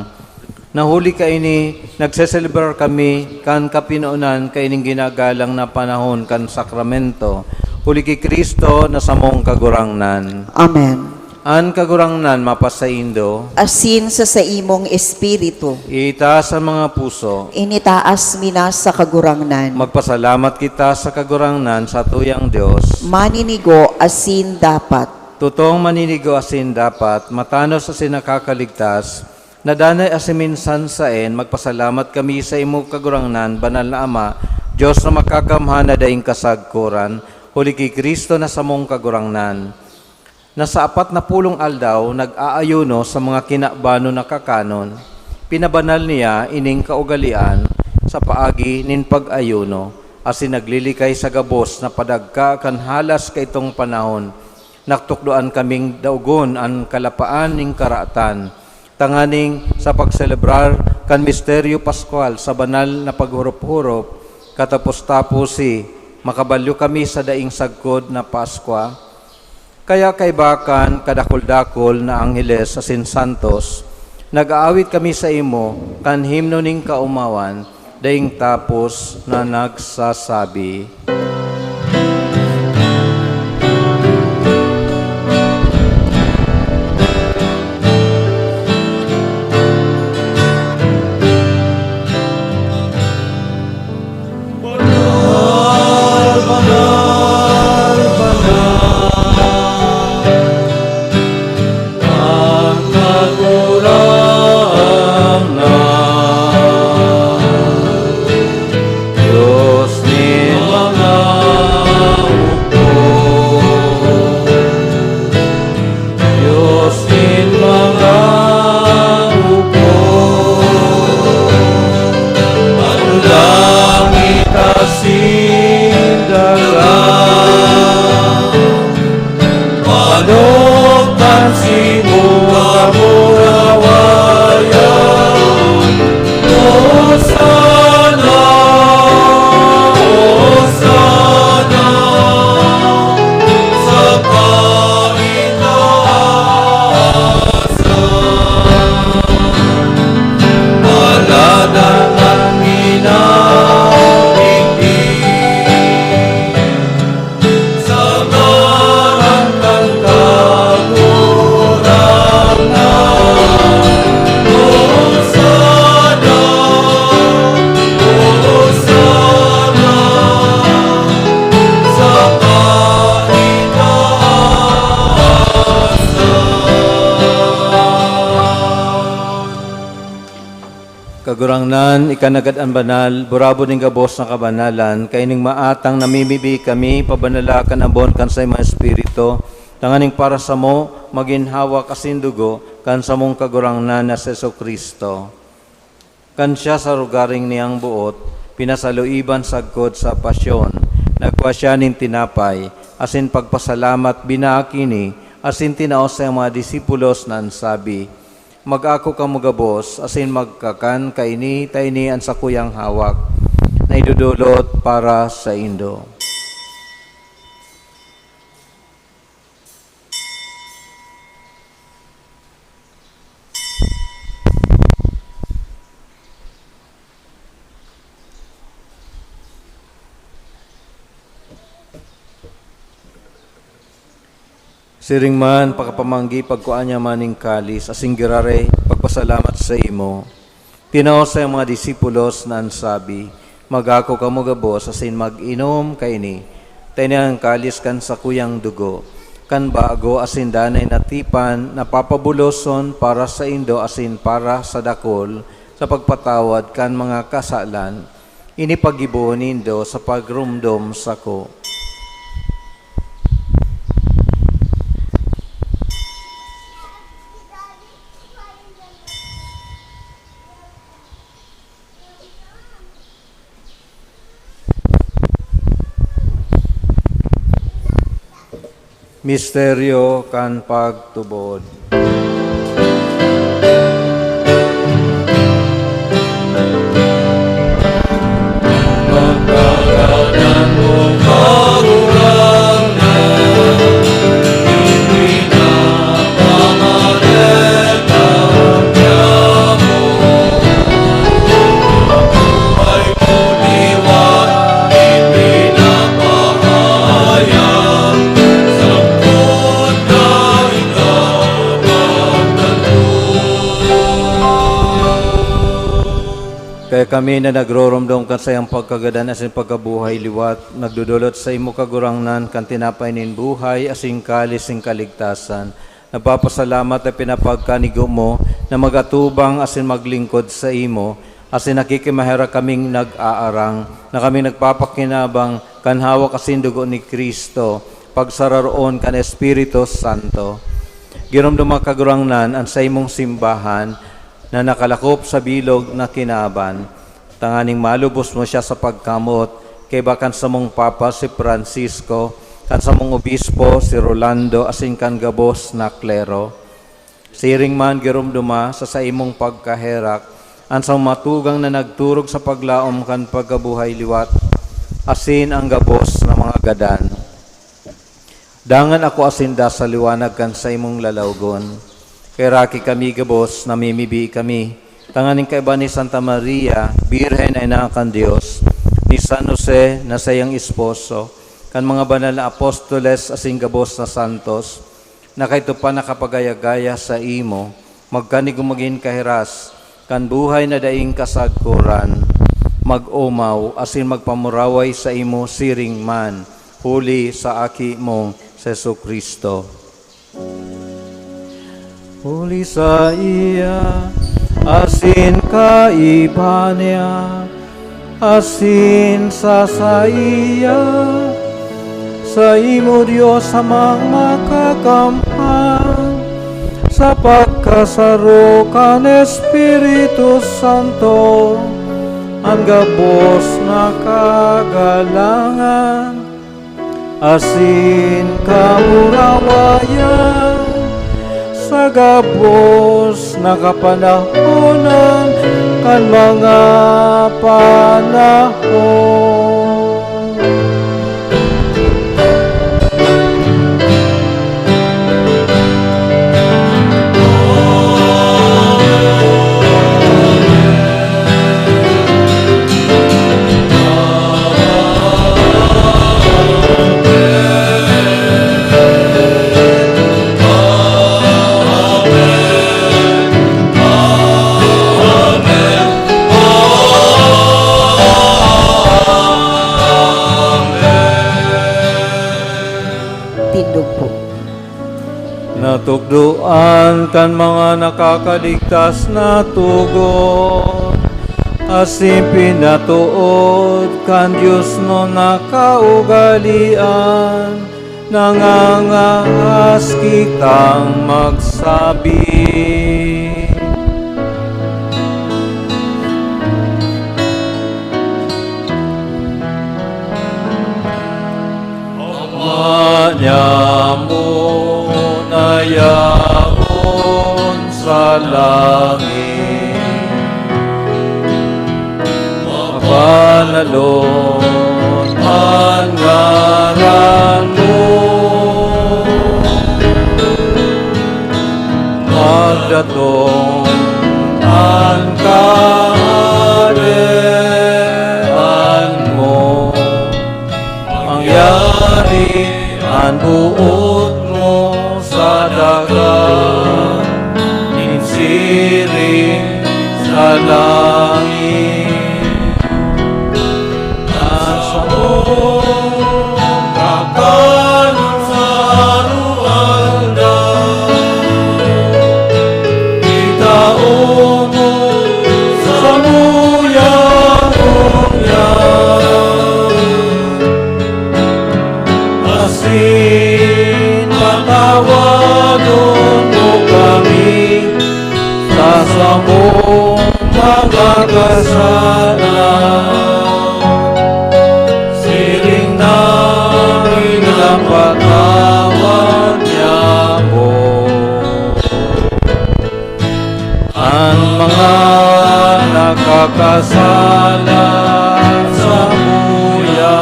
Na huli kaini, nagseselebrar kami kan kapinonan kaining ginagalang na panahon kan sakramento, huli ki Cristo na samong Kagurangnan. Amen. An Kagurangnan mapasaindo. Asin sa saimong espiritu. Itaas an mga puso. Initaas mi na sa Kagurangnan. Magpasalamat kita sa Kagurangnan, satuyang Dios. Maninigo asin dapat. Totong maninigo asin dapat, matanos asin nakakaligtas, na danay asin minsan saen, magpasalamat kami saimo, Kagurangnan, Banal na Ama, Dios na makakamhan na daing kasagkoran, huli ki Cristo na samong Kagurangnan, na sa apat na pulong aldaw nag-aayuno sa mga kinabanon na kakanon. Pinabanal niya ining kaugalean sa paagi nin pag-ayuno. asin naglilikay sa gabos na padagka kan halas kaitong panahon, natukdoan kaming daogon an kalapaan nin karaatan, tanganing sa pagselebrar kan misteryo paskwal sa banal na paghurop-hurop, katapos-taposi, makabalyo kami sa daing sagkod na Paskwa. Kaya kaiba kan kadakul-dakul na angheles asin santos, nag-aawit kami saimo kan himno nin kaomawan, daing tapos na nagsasabi, Banal, banal, banal, an Kagurangnan, Dios nin mga hukbo. Dios nin mga hukbo, an langit asin daga, manok kan simong kamurawayan. Hosana, Hosana, sa kaitaasan. Alagad an minadigdi sa ngaran kan Kagurangnan. Hosana, Hosana, sa kaitaasan. Kagurangnan, ika nanggad an banal, burabod nin gabos na kabanalan, kaining maatang namimibi kami, pabanala kan ambon kan saimong Espiritu, tanganing para samo, magin hawak asin dugo kan samong Kagurangnan na si Jesu-Cristo. Kan siya sa rogaring niyang boot, pinasaluiban sagkod sa pasyon, nagkua siya nin tinapay, asin pagpasalamat, binaak ini, asin tinao sa mga disipulos na an sabi, "Mag-ako kamo gabos, asin magkakan kaini ta ini an sakuyang hawak, na idodolot para saindo." Siring man, pakapamanggi, pagkua niya man nin kalis, asin giraray pagpasalamat saimo. Tinao sa mga disipulos na an sabi, "Mag-ako kamo gabos asin mag-inom kaini. Ta ini an kalis kan sakuyang dugo, kan bago asin danay na tipan na papabuloson para saindo asin para sa dakul sa pagpatawad kan mga kasalan. Ini paggibohon nindo sa pagromdom sako." Misteryo kan pagtubod. Kaya kami na nagroromdom kan saiyang pagkagadan asin pagkabuhay liwat, nagdodolot saimo, Kagurangnan, kan tinapay nin buhay asin kalis nin kaligtasan. Nagpapasalamat na pinapagkanigo mo na mag-atubang asin maglingkod saimo, asin nakikimaherak kaming nag-aarang, na kami nagpapakinabang kan hawak asin dugo ni Cristo, pagsararoon kan Espiritu Santo. Giromdoma, Kagurangnan, an saimong simbahan na nakalakop sa bilog na kinaban, tanganing malubos mo siya sa pagkamoot kaiba kan samong Papa si Francisco, kan samong Obispo si Rolando, asin kan gabos na klero. Siring man giromdoma sa saimong pagkaherak an samong mga tugang na nagturog sa paglaom kan pagkabuhay liwat, asin an gabos na mga gadan. Dangan akua sinda sa liwanag kan saimong lalawgon. Kaheraki kami gabos, namimibi kami, tanganing kaiba ni Santa Maria, Birhen na Ina kan Dios, ni San Jose na saiyang esposo, kan mga banal na apostoles asin gabos na santos, na kaidto pa nakapagaya-gaya saimo, magkanigong magin kahiras kan buhay na daing kasagkoran, mag-omaw asin magpamuraway saimo siring man, huli sa Aki mong si Jesu-Cristo. Huli saiya, asin kaiba niya, asin sa saiya, saimo, Dios Amang Makakamhan, sa pagkasaro kan Espiritu Santo, an gabos na kagalangan asin kamurawayan sa gabos na kapanahonan kan mga panahon. Tindog po. Natukdoan kan mga nakakaligtas na tugon, asin pinatood kan diosnon na kaugalean, nangangahas kitang magsabi. Ama niamo na yaon sa langit, mabanalon an ngaran mo. Magdatong an kaharian mo. Mangyari an boot mo sa daga, nin siring sa langit. An samong kakanon sa aroaldaw, itao mo samuya ngunyan. Asin patawadon mo kami sa samong mga kasala, siring na pinapatawad niamo an mga nakakasala samuya.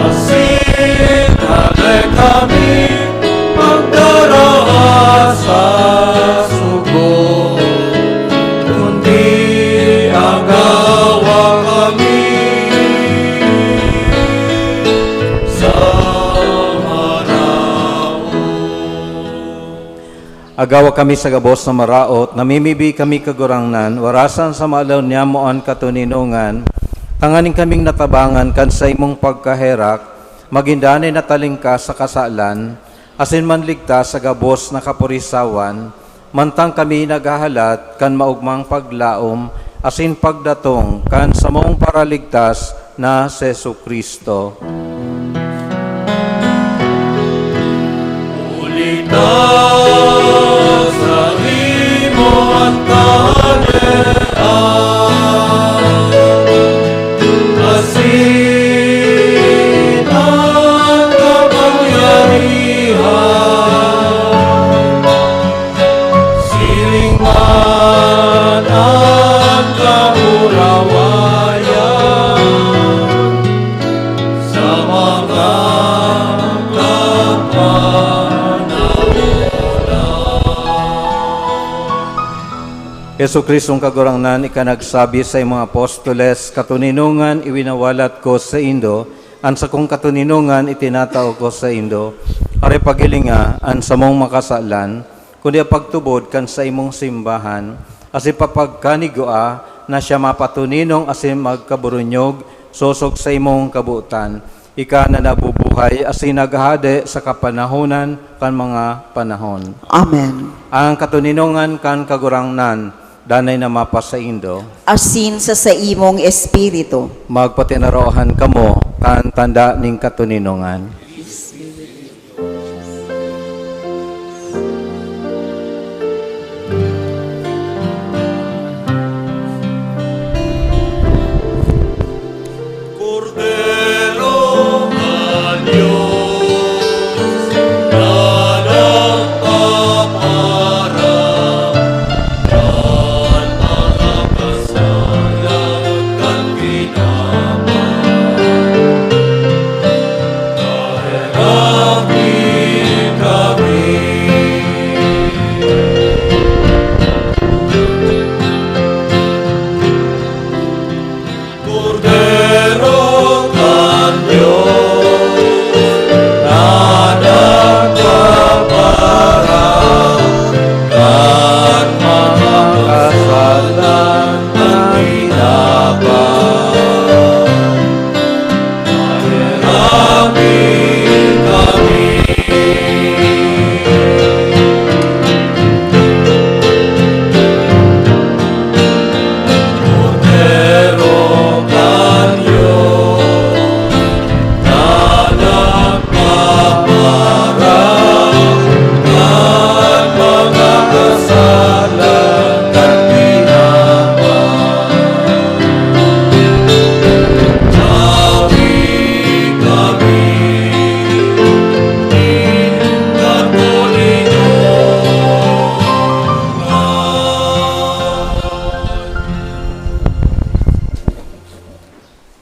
Asin hale kami pagdaraha sa sugod, kundi agawa kami sa maraot. Agawa kami sa gabos na maraot, namimibi kami, Kagurangnan, warasan sa maalaw niamo an katoninongan, tanganing kaming natabangan kan saimong pagkaherak, magin danay na talingkas sa kasalan, asin manligtas sa gabos na kaporisawan, mantang kami naghahalat kan maogmang paglaom asin pagdatong kan samong Paraligtas na si Jesu-Cristo. Huli ta saimo an kahadean, Jesu-Cristong Kagurangnan, ika nagsabi sa imong apostoles, "Katoninongan iwinawalat ko saindo, an sakong katoninongan itinatao ko saindo." Aroy paghilinga an samong makasalan, kundi an pagtubod kan saimong simbahan, asin papagkanigua na siya mapatoninong asin magkaburunyog sosog sa imong kabotan. Ika na nabubuhay asin naghahade sa kapanahonan kan mga panahon. Amen. Ang katoninongan kan Kagurangnan, danay na mapasaindo. Asin sa saimong espiritu. Magpatinarohan kamo kan tanda nin katoninongan. Kordero kan Dios, na nagpaparang kan mga kasalan kan tinapay. Kaheraki kami. Kordero kan Dios, na nagpaparang kan mga kasalan kan tinapay. Maheraki kami. Kordero kan Dios, na nagpaparang kan mga kasalan kan tinapay. Maheraki kami.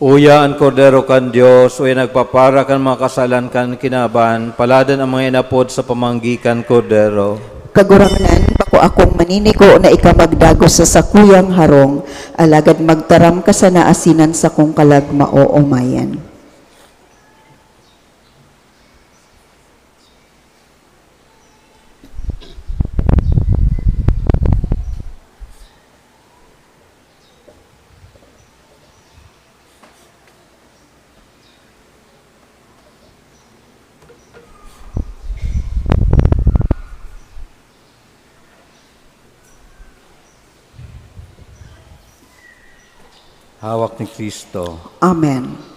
Uya an Kordero kan Dios, uya nagpapara kan mga kasalan kan kinaban, paladan ang mga inapod sa pamanggi kan Kordero. Kagurangnan, bako akong maninigo na ika magdagos sa sakuyang harong, alagad magtaram ka sana asin an sakong kalag maoomayan. Hawak ni Kristo. Amen.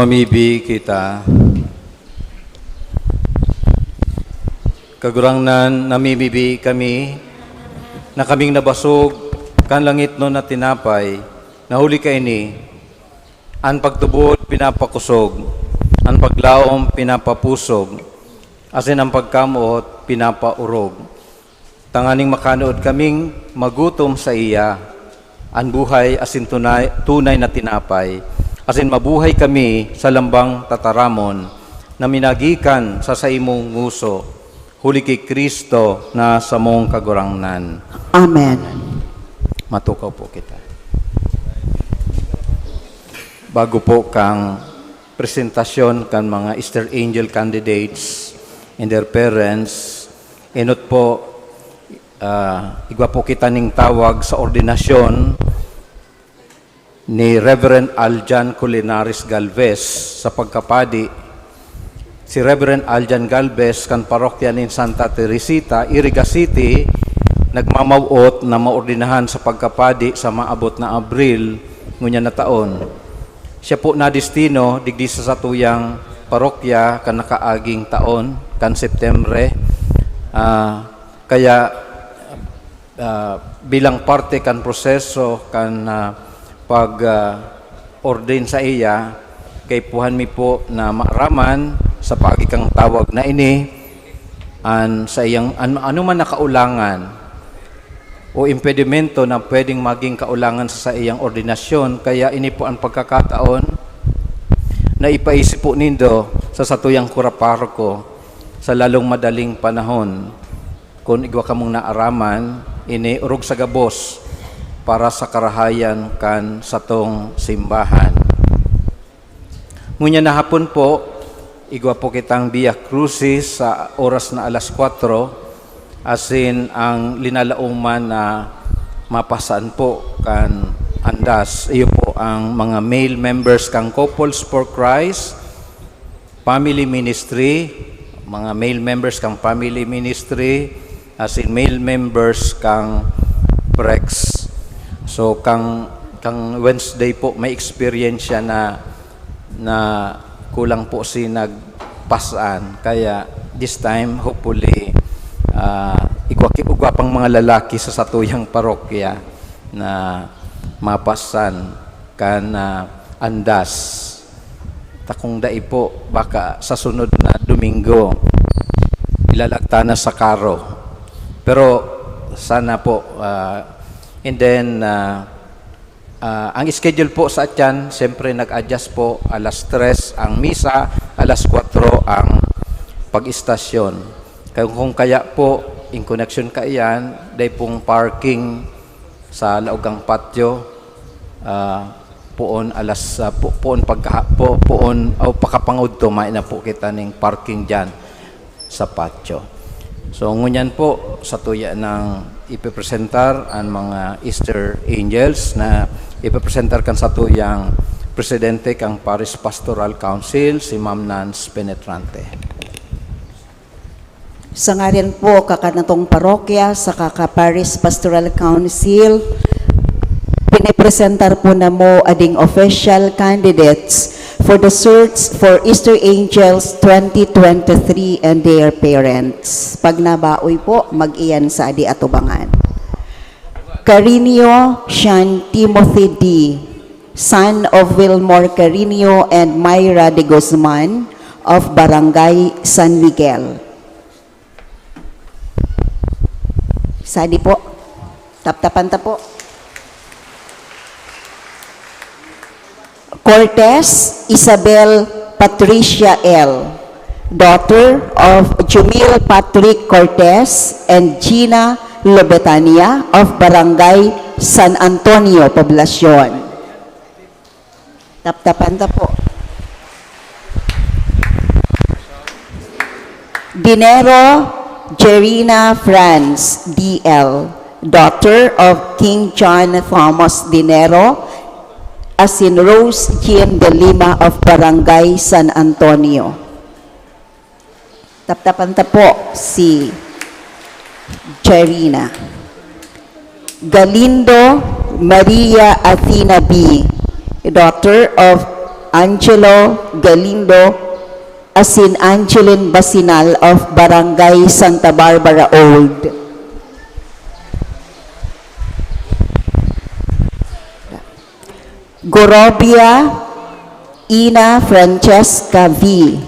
Mamibi kita. Kagurangnan, namimibi kami na kaming nabasog kan langitnon na tinapay, na huli kaini, an pagtubod pinapakosog, an paglaom pinapapusog, asin an pagkamoot pinapaorog, tanganing makanood kaming magutom saiya, an buhay asin tunay, tunay na tinapay, asin mabuhay kami sa lambang tataramon na minagikan sa saimong nguso, huli ki Cristo na samong Kagurangnan. Amen. Matukaw po kita. Bago po kang presentasyon kan mga Easter Angel candidates and their parents, enot po, ah, igwa po kita ning tawag sa ordinasyon ni Reverend Aljan Colinares Galvez sa pagkapadi. Si Reverend Aljan Galvez kan parokya nin Santa Teresita, Iriga City, nagmamawot na maordinahan sa pagkapadi sa maabot na Abril ngunyan na taon. Siya po nadestino digdi sa satuyang parokya kan nakaaging taon, kan Septembre. Ah, kaya, ah, bilang parte kan proseso kan, ah, pag, ah, ordain sa iya, kaipuhan mi po na maaraman sa paagi kang tawag na ini, an sa iyang, an, ano man na kaulangan o impedimento na pwedeng maging kaulangan sa saiyang ordinasyon. Kaya ini po ang pagkakataon na ipaisip po nindo sa satuyang kura paroko sa lalong madaling panahon. Kun igwa kamong naaraman, ini orog sa gabos para sa karahayan kan satong simbahan. Ngunyan na hapon po, igwa po kitang Via Crucis sa oras na alas kwatro, asin ang linalaoman na mapasaan po kan andas, iyo po ang mga male members kan Couples for Christ Family Ministry, mga male members kan Family Ministry, asin male members kan Prex. So, kang, kang Wednesday po, may experience siya na, na kulang po si nagpasaan. Kaya, this time, hopefully, ah, igwa, igwa pang mga lalaki sa satuyang parokya na mapasan kan, ah, andas. Takong dai po, baka sa sunod na Domingo, ilalagta na sa karo. Pero sana po, ah, and then, ah, ah, ang schedule po sa atyan, siyempre nag-adjust po, alas tres ang misa, alas kwatro ang pag-istasyon. Kaya kung kaya po, in connection kaiyan, dai pong parking sa laog kan patio, ah, poon alas, ah, po-, poon pagkaha-, po-, poon, o pakapangudto, may na po kita ning parking diyan sa patio. So, ngunyan po, satuya nang ipipresentar ang mga Easter Angels na ipipresentar kan satuyang presidente kang Parish Pastoral Council, si Ma'am Nance Penetrante. Sa ngaran po kakanatong parokya, sa kaka Parish Pastoral Council, pinipresentar po namo ading official candidates for the search for Easter Angels twenty twenty-three and their parents. Pag nabaoy po, mag-iyan sa adi atubangan. Carinio Sean Timothy D, son of Wilmore Carinio and Myra de Guzman of Barangay San Miguel. Sadi po. Taptapan ta po. Cortez Isabel Patricia L, daughter of Jumil Patrick Cortez and Gina Lobetania of Barangay San Antonio, Poblacion. Taptapan ta po. Dinero Jerina Franz, D L, daughter of King John Thomas Dinero, asin Rose Jean de Lima of Barangay San Antonio. Taptapan ta po si Jerina. Galindo Maria Athena B, daughter of Angelo Galindo, asin Angeline Basinal of Barangay Santa Barbara Old. Gorobia Ina Francesca V,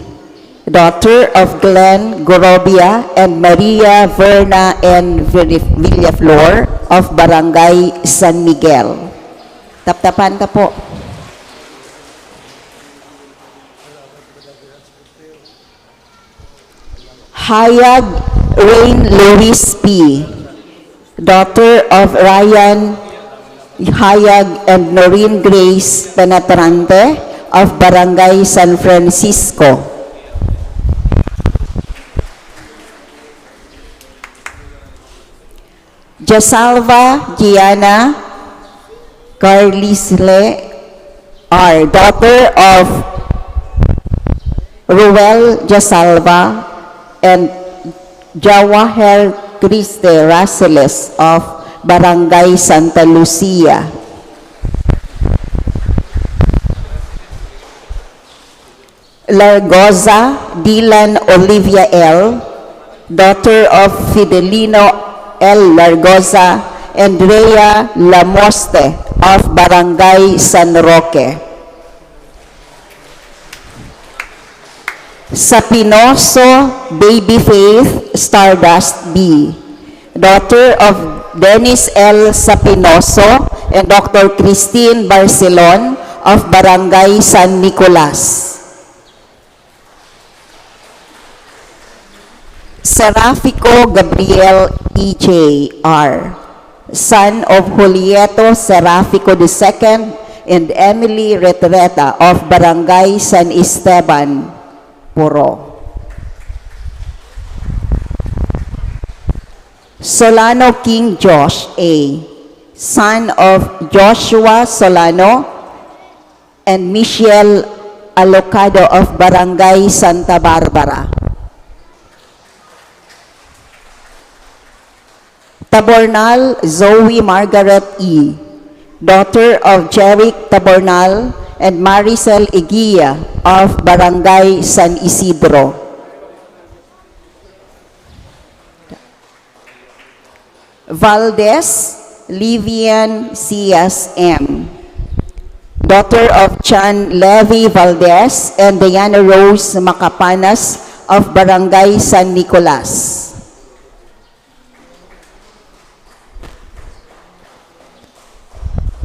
daughter of Glenn Gorobia and Maria Verna N Villaflor of Barangay San Miguel. Taptapan ta po. Hayag Wayne Luis P, daughter of Ryan Hayag and Noreen Grace Penetrante of Barangay San Francisco. Jasalva Gianna Carlisle R, daughter of Ruel Jasalva and Jawahar Criste Raceles of Barangay Santa Lucia. Largoza Dylan Olivia L, daughter of Fidelino L Largoza and Rhea Lamoste of Barangay San Roque. Sapinoso Baby Faith Stardust B, daughter of Dennis L Sapinoso and Doctor Christine Barcelon of Barangay San Nicolas. Serafico Gabriel E J R, son of Julieto Serafico the second and Emily Retreta of Barangay San Esteban, Puro. Solano King Josh A, son of Joshua Solano and Michelle Alocado of Barangay Santa Barbara. Tabornal Zoe Margaret E, daughter of Jeric Tabornal and Maricel Eguia of Barangay San Isidro. Valdez Livian Cias M, daughter of Chan Levi Valdez and Diana Rose Macapanas of Barangay San Nicolas.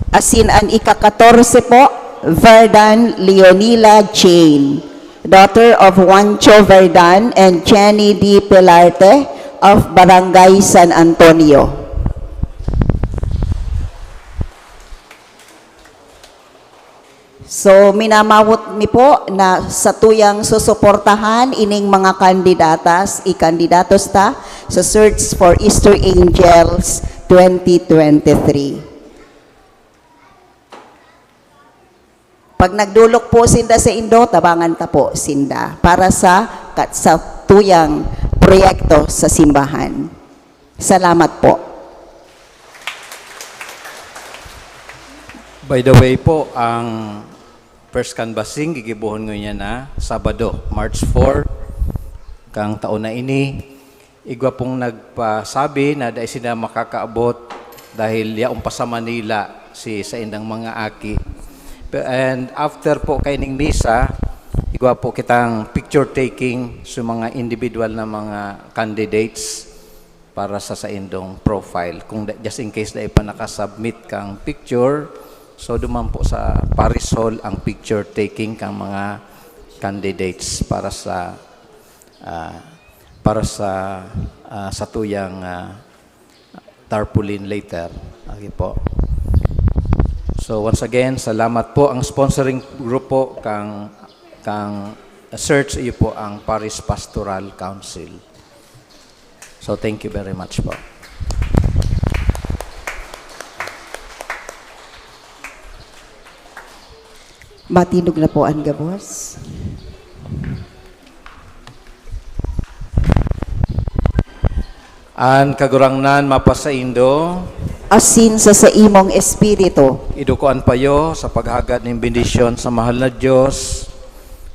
Asin an ika-katorse po, Verdan Leonila Jane, daughter of Juancho Verdan and Jenny D Pelarte of Barangay San Antonio. So, minamawot mi po na satuyang susuportahan ining mga kandidatas, i-kandidatos ta sa Search for Easter Angels twenty twenty-three. Pag nagdolok po sinda saindo, tabangan ta po sinda para sa kat-, satuyang proyekto sa simbahan. Salamat po. By the way po, ang first canvassing gigibohon ngunyan na Sabado, March four, kang taon na ini. Igwa pong nagpasabi na dai sila makakaabot dahil yaon pa sa Manila si saindang mga aki. Pe-, and after po kaining misa, igwa po kitang picture taking sa mga individual na mga candidates para sa saindong profile. Kung da-, just in case dai pa nakasubmit kang picture, so duman po sa Parish Hall ang picture taking kang mga candidates para sa, ah, para sa, ah, satuyang, ah, tarpaulin later. Okay po. So once again, salamat po. Ang sponsoring group po kang, kang search, iyo po ang Parish Pastoral Council. So thank you very much po. Matindog na po an gabos. An Kagurangnan mapasaindo. asin sa saimong espiritu. Iduko an payo sa paghagad nin bendisyon sa mahal na Dios.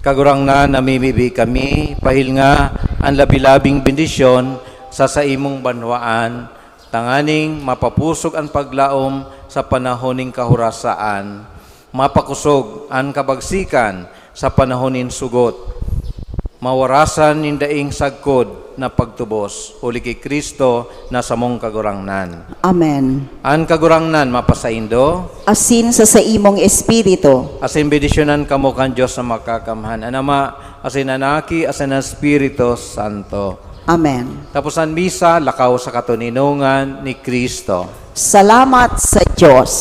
Kagurangnan, namimibi kami, pahil nga an labi-labing bendisyon sa saimong banwaan, tanganing mapapusog an paglaom sa panahon nin kahorasaan, mapakosog an kabagsikan sa panahon nin sugot, mawarasan nin daing sagkod na pagtubos, huli ki Cristo na samong Kagurangnan. Amen. An Kagurangnan mapasaindo, Asin sa saimong espiritu. asin bendisyonan kamo kan Dios na Makakamhan, an Ama, asin an Aki, asin an Espiritu Santo. Amen. Tapos an misa, lakaw sa katoninongan ni Cristo. Salamat sa Diyos.